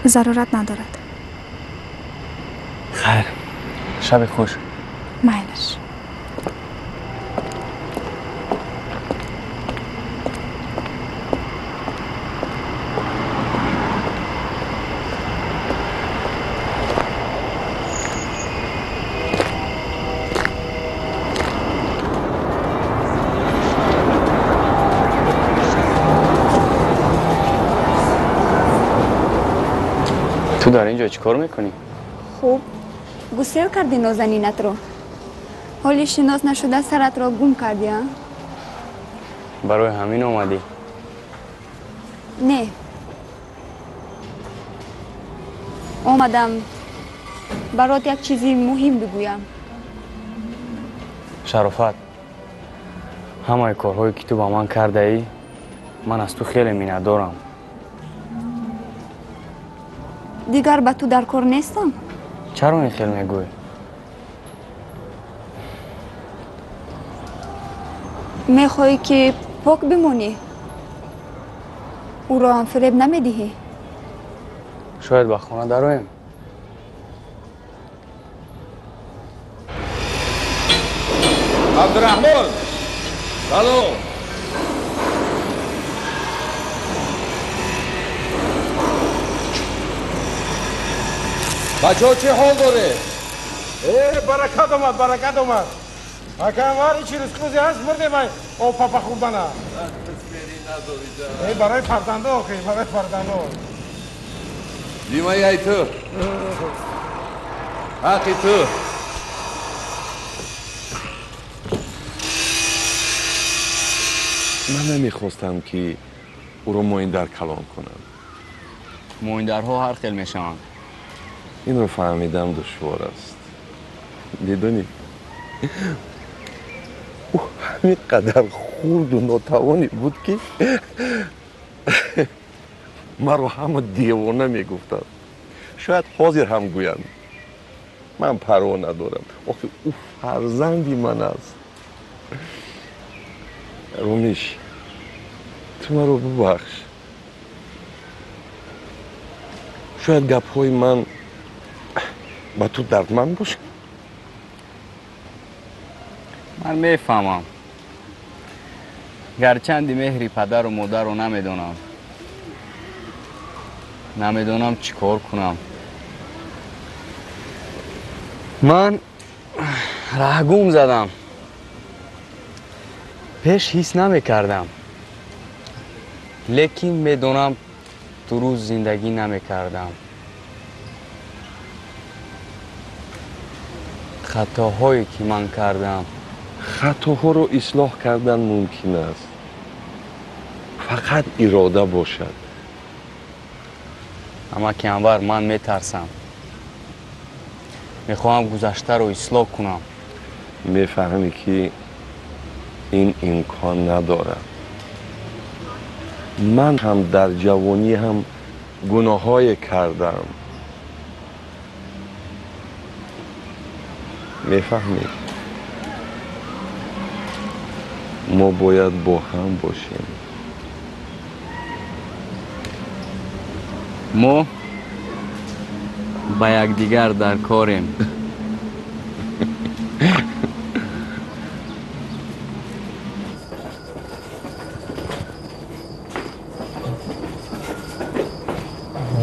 Зарурат надорад. Хайр, шаби хуш. Майлаш. Ту дар ин ҷо чӣ кор мекунӣ? Хуб, гусел кардӣ нозанинатро. Ҳоли шинос нашуда саратро гум кардӣ, а? Барои ҳамин омадӣ? Не. Омадам барот як чизи муҳим бигӯям. Шарофат, ҳамаи корҳое ки ту ба ман кардаӣ, ман аз ту хеле миннатдорам. Дигар ба ту дар кор нестам? Чаро ин хел мегӯӣ? Мехоҳӣ ки пок бимонӣ? Ӯро ҳам фиреб намедиҳӣ? Шояд ба хона дароем. Абдурахмон, салом. Бачаҳо чӣ ҳол доред? Баракат омад, баракат омад. Ака Анвар, ичи рӯзкӯзе ҳаст, мурдем ай об папа хӯрдана. Барои фарзандо, охи, барои фарзандо. Димаи ай ту. Ҳаққи ту. Ман намехостам ки ӯро моиндар калон кунам. Моиндарҳо ҳар хел мешаванд. Инро фаҳмидам душвор аст. Медонӣ, ӯ ҳамин қадар хурду нотавоне буд ки маро ҳама девона мегуфтанд. Шояд ҳозир ҳам гӯянд. Ман парво надорам. Охи ӯ фарзанди ман аст. Румиш, ту маро бубахш. Шояд гапҳои ман ба ту дардманд бошад. Ман мефаҳмам. Гарчанди меҳри падару модарро намедонам. Намедонам чӣ кор кунам. Ман раҳгум задам. Пеш ҳис намекардам. Лекин медонам дуруст зиндагӣ намекардам. Хатоҳое ки ман кардам. Хатоҳоро ислоҳ кардан мумкин аст. Фақат ирода бошад. Амаки Анвар, ман метарсам. Мехоҳам гузаштаро ислоҳ кунам. Мефаҳмӣ ки ин имкон надорад. Ман ҳам дар ҷавонӣ ҳам гуноҳҳое кардам. Мефаҳмӣ? Мо бояд бо ҳам бошем. Мо ба якдигар дар корем.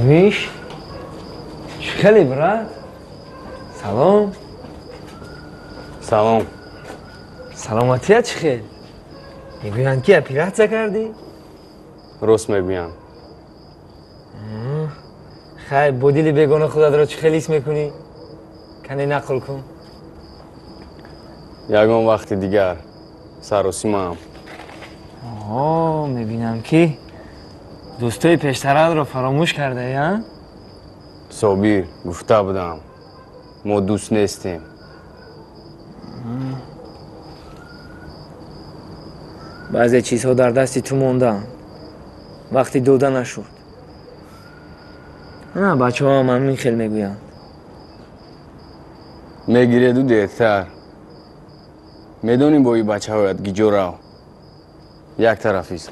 Миш, чӣ хеле, брат? Салом. Салом. Саломатият чӣ хел? Мегӯянд ки оператсия кардӣ? Рост мегӯянд. Хайр, бо дили бегона худатро чӣ хел ҳис мекунӣ? Кане нақл кун. Ягон вақти дигар саросимаам. Оҳо, мебинам ки дӯстои пештаратро фаромӯш кардаӣ, а? Собир, гуфта будам, мо дӯст нестем. Баъзе чизҳо дар дасти ту мондаанд. Вақти дода нашуд. Бачаҳоам ҳамин хел мегӯянд. Мегиреду дертар. Медонӣ бо ин бачаҳоят гиҷо рав. Як тарафист.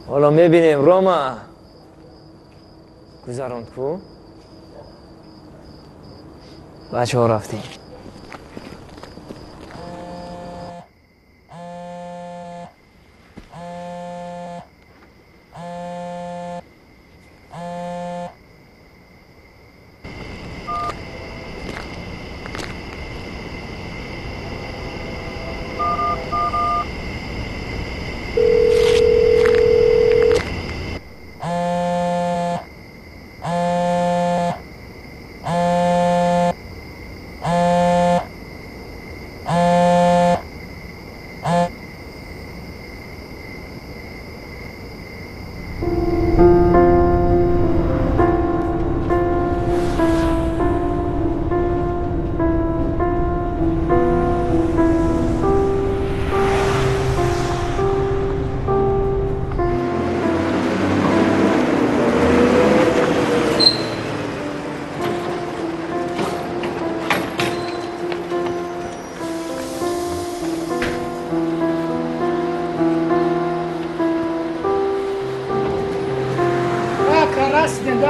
Ҳоло мебинем, Рома. Гузаронд ку? Бачаҳо рафтем.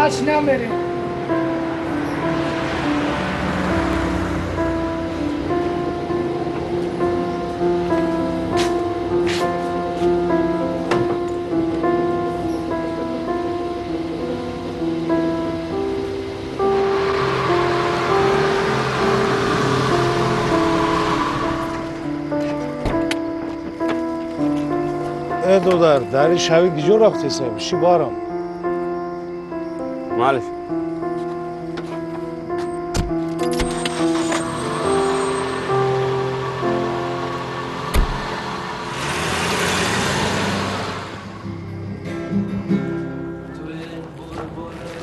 Машина мерем. Додар, дар ин шави гиҷо рафтеса? Ши барам. Малиш.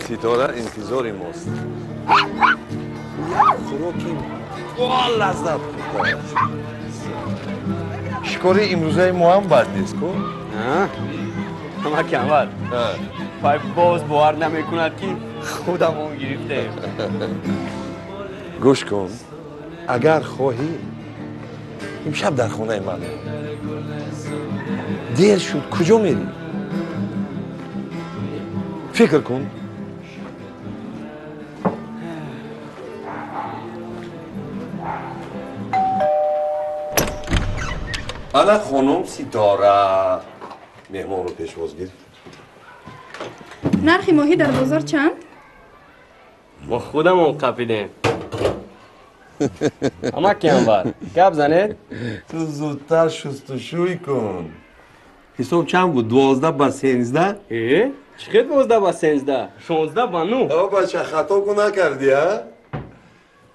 Ситора интизори мост. Як хӯроки бо лаззат пухтааст. Шикори имрӯзаи мо ҳам бад нест, ку? Ҳамаки Анвар, пай боз бовар намекунад, ки худамон гирифтем. Гӯш кун, агар хоҳӣ, имшаб дар хонаи ман. Дер шуд, куҷо мерӣ? Фикр кун. Ана хонум Ситора меҳмонро пешвоз гирифт. Нархи моҳӣ дар бозор чанд? Мо худамон қапидем. Ҳамаки Анвар, гап занед? Ту зудтар шустушӯй кун. Ҳисоб чанд буд? 12 ба 13? Э, чӣ хел 12 ба 13? 16 ба 9. О, бача, хато ку накардӣ, а?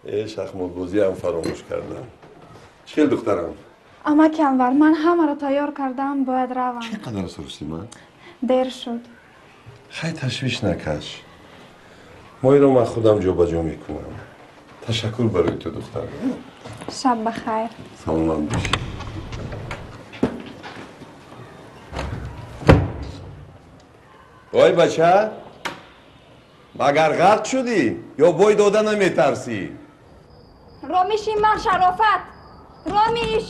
Э, шахмотбозиам фаромӯш кардам. Чӣ хел, духтарам? Амаки Анвар, ман ҳамаро тайёр кардам, бояд равам. Чӣ қадар сурсӣ ман? Дер шуд. Хай, ташвиш накаш. Моиро ман худам ҷобаҷо мекунам. Ташаккур барои ту, духтарам. Шаб ба хайр. Саломат бошӣ. Ой, бача, магар ғарқ шудӣ ё бой дода наметарсӣ? Ромиши ман, Шарофат! Ромиш!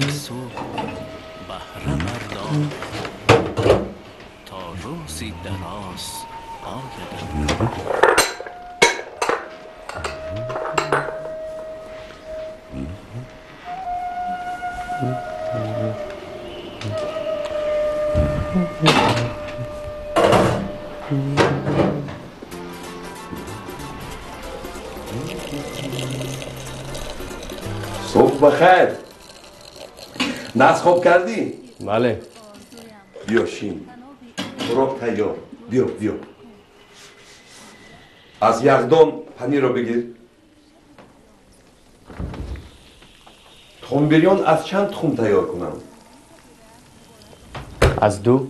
صبح بهره بردار تا روزی دراز آیدم. صبح بخیر. ناز خوب کردی؟ بله. بیا شین. خوراک تیار. بیا بیا. از یخدان پنیر رو بگیر. تخم بریان از چند تخم تیار کنم؟ از 2.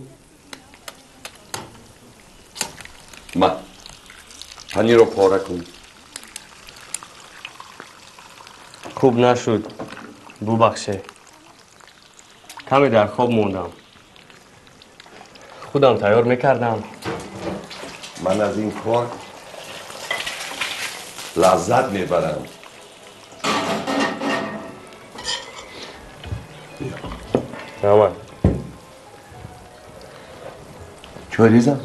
ما پنیر رو پاره کن. خوب نشد. ببخشه. کمی در خواب موندم. خودم تیار میکردم. من از این کار لذت میبرم. تمام. چای ریزم؟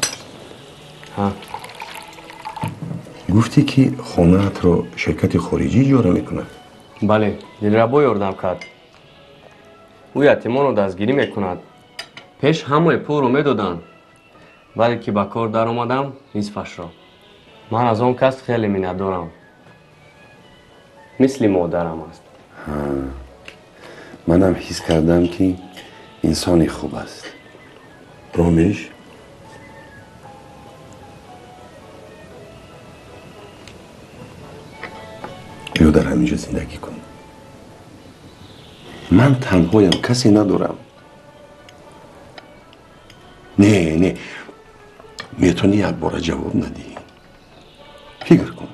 ها. گفتی که خانه‌ات رو شرکت خارجی اجاره میکنه؟ بله، دلربا یاردم کرد. او ятимонро дастгирӣ мекунад. Пеш ҳамаи пулро медоданд, вале ки ба кор даромадам, нисфашро. Ман аз он кас хеле миннатдорам. Мисли модарам аст. Манам ҳис кардам, ки инсони хуб аст. Ромиш? Биё дар ҳамин ҷо зиндагӣ кун. Ман танҳоям, касе надорам. Не, не, метавонӣ якбора ҷавоб надиҳӣ. Фикр кун.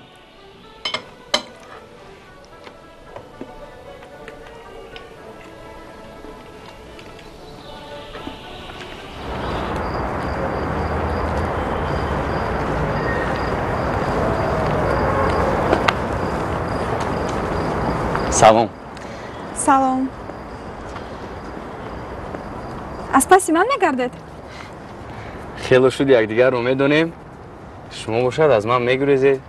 Салом. Салом. Аз паси ман мегардед? Хело шуд якдигарро медонем. Шумо бошад аз ман мегурезед.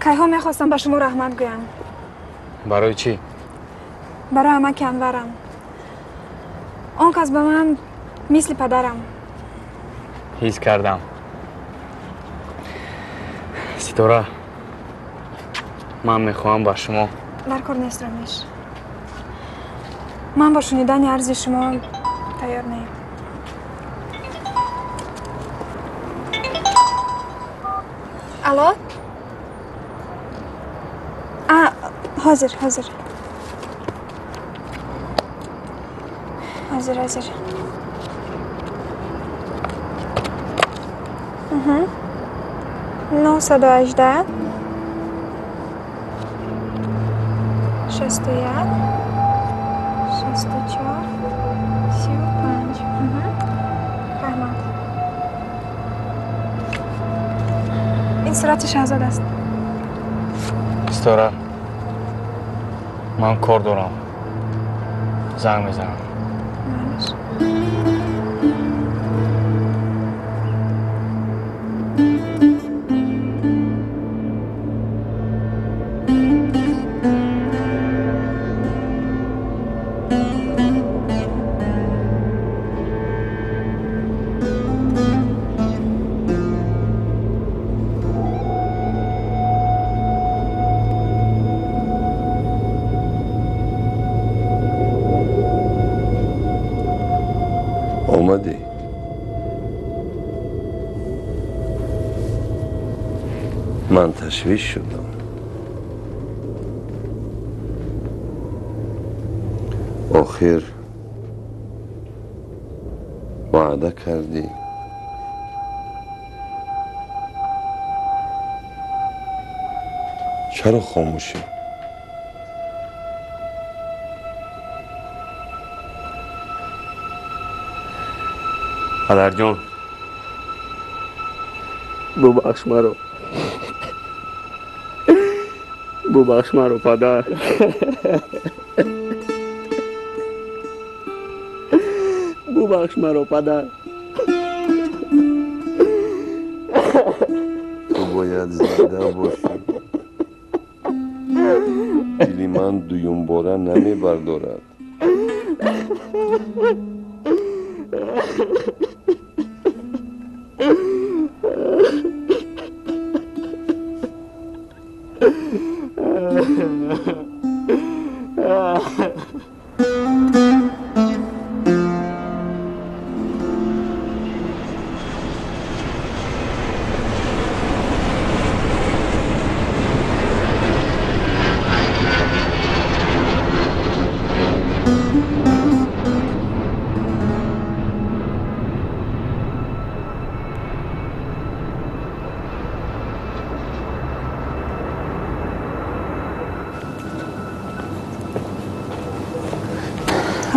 Кайҳо мехостам ба шумо раҳмат гӯям. Барои чӣ? Барои амаки Анварам. Он кас ба ман мисли падарам. Ҳис кардам. Ситора, ман мехоҳам ба шумо. Дар кор нест, Ромиш. Ман бо шунидани арзи шумо тайёр неем. Алло? А, ҳозир, ҳозир. Ҳозир, ҳозир. 918 61 64 35. Раҳмат. Ин сурати Шаҳзод аст. Ситора, ман кор дорам. Занг мезанам. Омадӣ? Ман ташвиш шудам. Охир ваъда кардӣ. Чаро хомӯшӣ? Падарҷон, бубахш маро. Бубахш маро, падар. Бубахш маро, падар. Ту бояд зинда бошӣ. Дили ман дуюмбора намебардорад.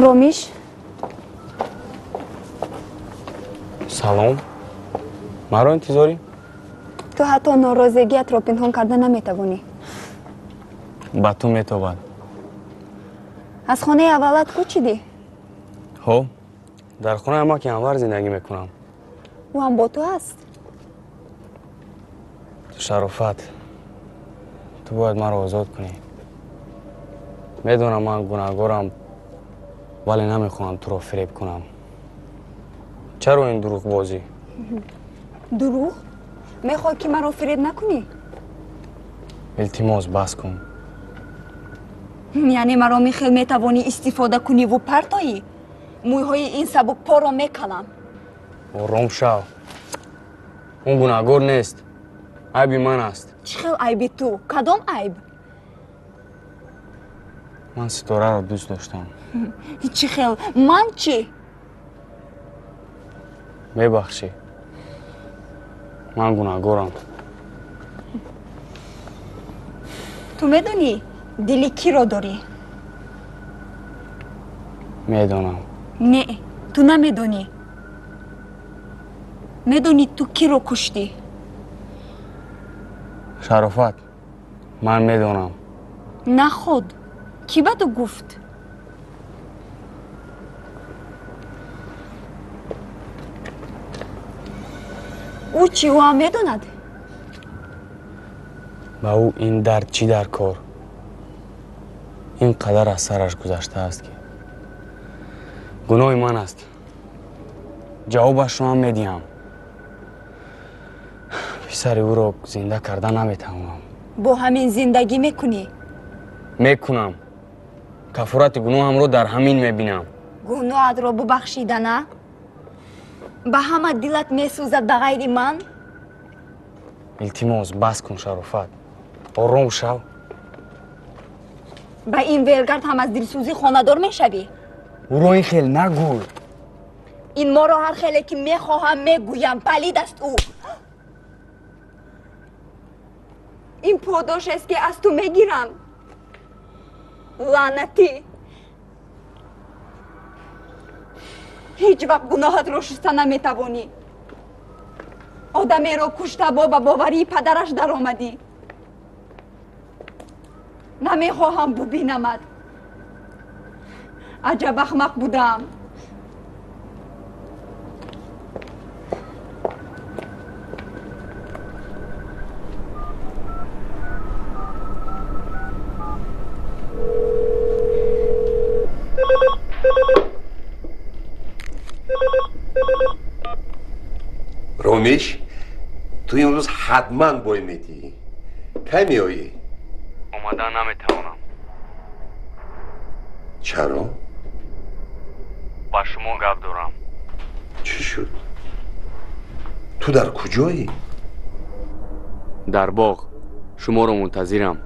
Ромиш. Салом. Маро интизорӣ? Ту ҳатто норозигиятро пинҳон карда наметавонӣ. Ба ту метобад. Аз хонаи аввалат кӯчидӣ? Ҳо, дар хонаи амаки Анвар зиндагӣ мекунам. Ӯ ҳам бо ту аст? Шарофат, ту бояд маро озод кунӣ. Медонам ман гунаҳгорам, вале намехоҳам туро фиреб кунам. Чаро ин дурӯғбозӣ? Дурӯғ? Мехоҳӣ ки маро фиреб накунӣ? Илтимос, бас кун. Яъне маро михел метавонӣ истифода куниву партоӣ? Мӯйҳои ин сабукпоро мекалам. Ором шав. Он гунаҳгор нест. Айби ман аст. Чӣ хел айби ту? Кадом айб? Ман Ситораро дӯст доштам. Чӣ хел? Ман чӣ? Мебахшӣ, ман гунаҳгорам. Ту медонӣ дили киро дорӣ? Медонам. Не, ту намедонӣ. Медонӣ ту киро куштӣ? Шарофат, ман медонам. Наход, кӣ ба ту гуфт? Ӯ чӣ, ӯ ҳам медонад? Ба ӯ ин дард чӣ дар кор? Ин қадар аз сараш гузаштааст, ки гуноҳи ман аст. Ҷавобашро ҳам медиҳам. Писари ӯро зинда карда наметавонам. Бо ҳамин зиндагӣ мекунӣ? Мекунам. Кафорати гуноҳамро дар ҳамин мебинам. Гуноҳатро бубахшидана? Ба ҳама дилат месӯзад ба ғайри ман? Илтимос, бас кун, Шарофат. Ором шав. Ба ин велгард ҳам аз дилсӯзӣ хонадор мешавӣ? Ӯро ин хел нагӯй. Ин моро ҳар хеле ки мехоҳам мегӯям. Палид аст ӯ. Ин подошест, ки аз ту мегирам. Лаънатӣ! Ҳеҷ вақт гуноҳатро шуста наметавонӣ. Одамеро кушта бо ба боварии падараш даромадӣ. Намехоҳам бубинамад. Аҷаб ахмақ будаам. Ромиш, ту имрӯз ҳатман бой медиҳӣ. Кай меоӣ? Омада наметавонам. Чаро? Ба шумо гап дорам. Чӣ шуд? Ту дар куҷоӣ? Дар боғ. Шуморо мунтазирам.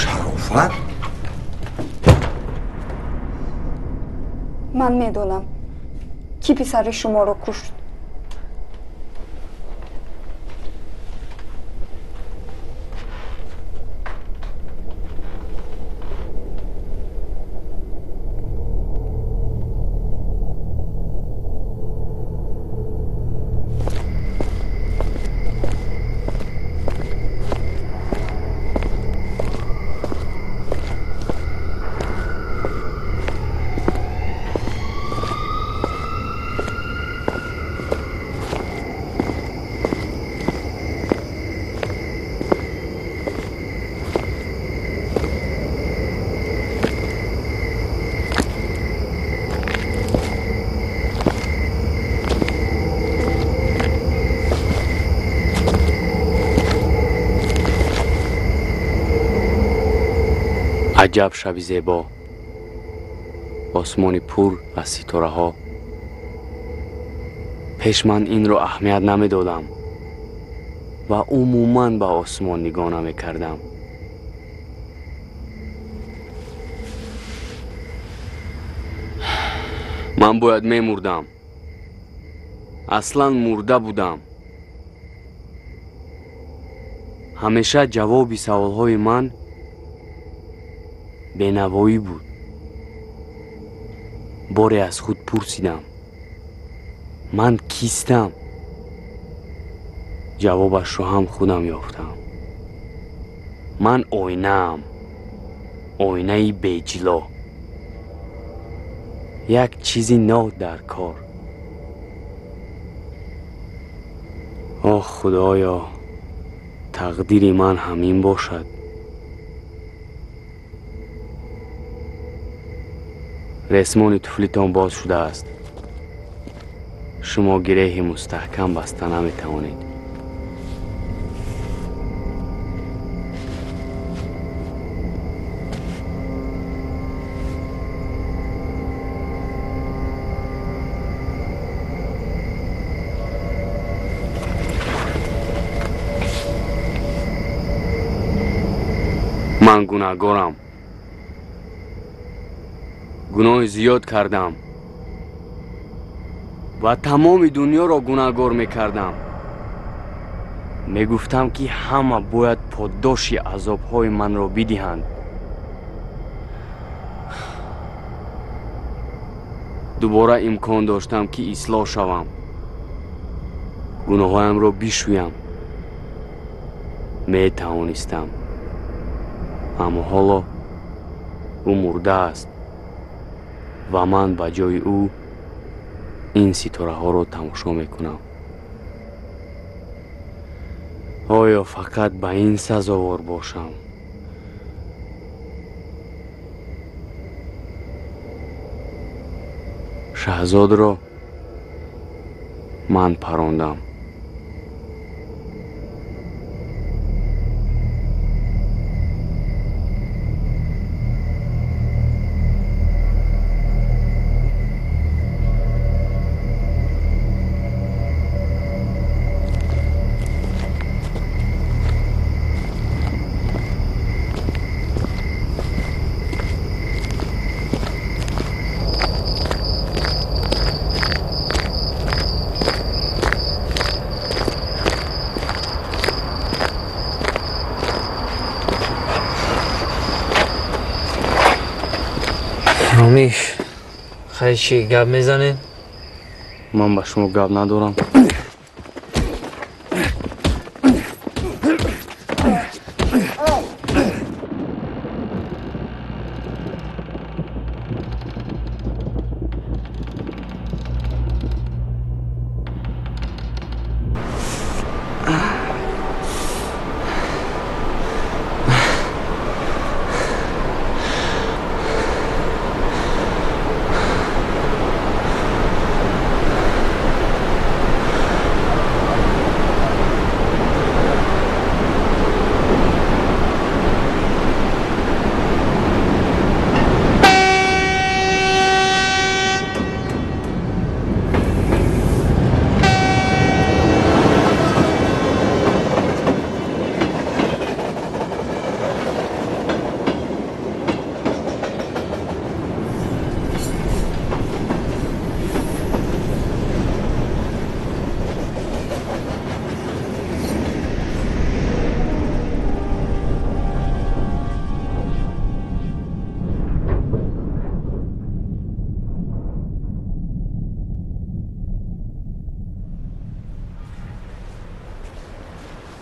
Шарофат? Ман медонам, кӣ писари шуморо кушт. Аҷаб шаби зебо, осмони пур аз ситораҳо. Пеш ман инро аҳамият намедодам ва умуман ба осмон нигоҳ намекардам. Ман бояд мемурдам. Аслан мурда будам. Ҳамеша ҷавоби саволҳои ман бенавоӣ буд. Боре аз худ пурсидам: ман кистам? Ҷавобашро ҳам худам ёфтам. Ман оинаам, оинаи беҷило. Як чизи нав дар кор. Оҳ, Худоё, тақдири ман ҳамин бошад. Ресмони туфлитон боз шудааст. Шумо гиреҳи мустаҳкам баста наметавонед. Ман гунаҳгорам. Гуноҳи зиёд кардам ва тамоми дунёро гунаҳгор мекардам. Мегуфтам, ки ҳама бояд подоши азобҳои манро бидиҳанд. Дубора имкон доштам, ки ислоҳ шавам, гуноҳҳоямро бишӯям. Метавонистам, аммо ҳоло ӯ мурдааст ва ман ба ҷои ӯ ин ситораҳоро тамошо мекунам. Оё фақат ба ин сазовор бошам? Шаҳзодро ман парондам. Ромиш, хай чӣ гап мезанед? Ман ба шумо гап надорам.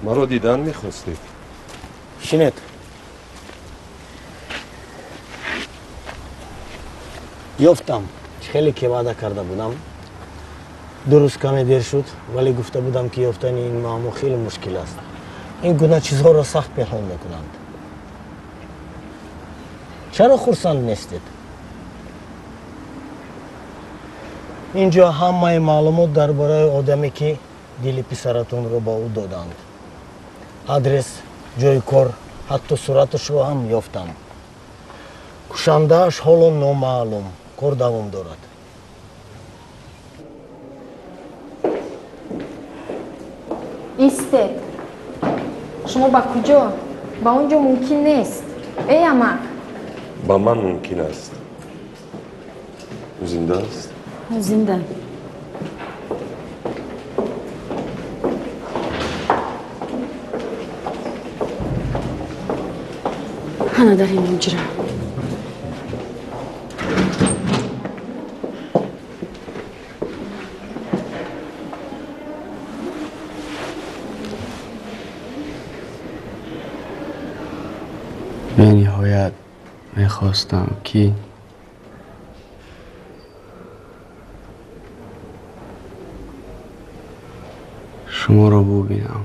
Маро дидан мехостед? Шинед. Ёфтам. Хеле ки ваъда карда будам. Дуруст каме дер шуд, вале гуфта будам, ки ёфтани ин муаммо хеле мушкил аст. Ин гуна чизҳоро сахт пинҳон мекунанд. Чаро хурсанд нестед? Инҷо ҳамаи маълумот дар бораи одаме, ки дили писаратонро ба ӯ доданд. Адрес, ҷои кор, ҳатто сураташро ҳам ёфтам. Кушандааш ҳоло номаълум, кор давом дорад. Истед. Шумо ба куҷо? Ба он ҷо мумкин нест. Эй, амак! Ба ман мумкин аст. Ӯ зинда аст? Зинда. Ана дар ин ҳуҷра. Бениҳоят мехостам, ки шуморо бубинам.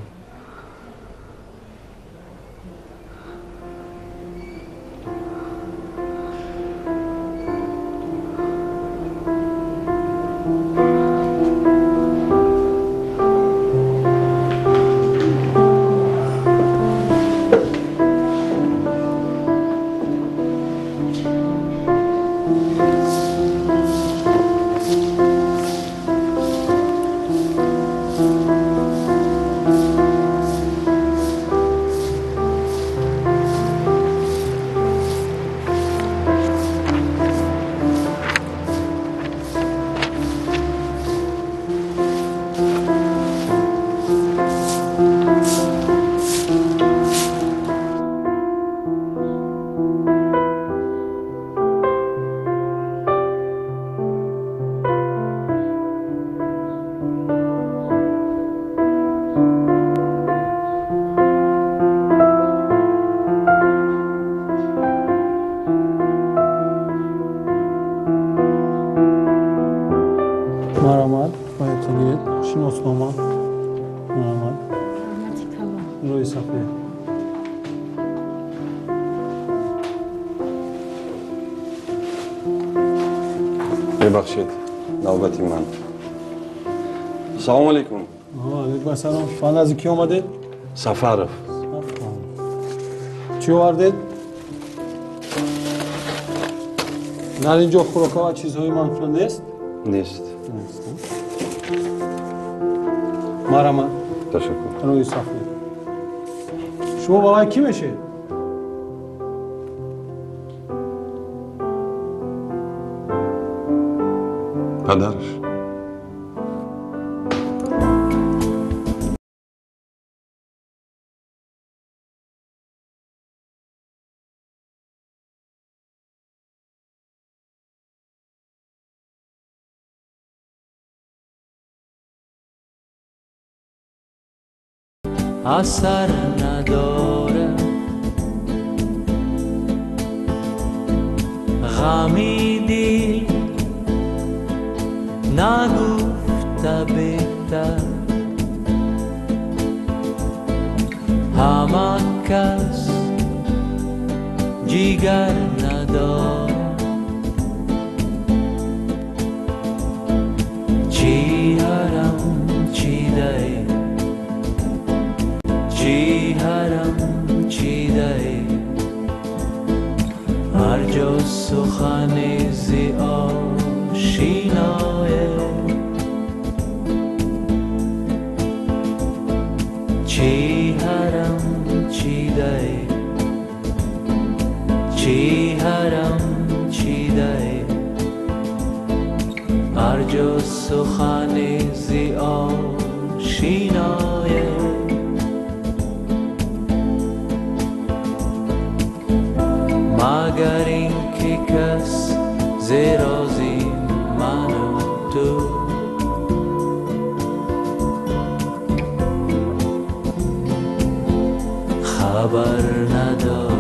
Рӯи сафед. Мебахшед, навбати ман. Салому алейкум. Алейкум ассалом. Ба назди кӣ омадед? Сафаров. Чӣ овардед? Дар ин ҷо хӯрока ва чизҳои манфур нест? Нест. Марҳамат. Ташаккур. Рӯи сафед. Шумо ба вай кӣ мешед? Падараш. Асар надорад ғами дил нагуфта беҳтар ҳама кас ҷигар надорад чӣ ҳарам чидае чӣ ҳарам чидае ҳар ҷо сухане зи ошиное чӣ ҳарам чидае чӣ ҳарам чидае ҳар ҷо сухане зи ошиное магар ин ки кас зи рози ману ту хабар надорад.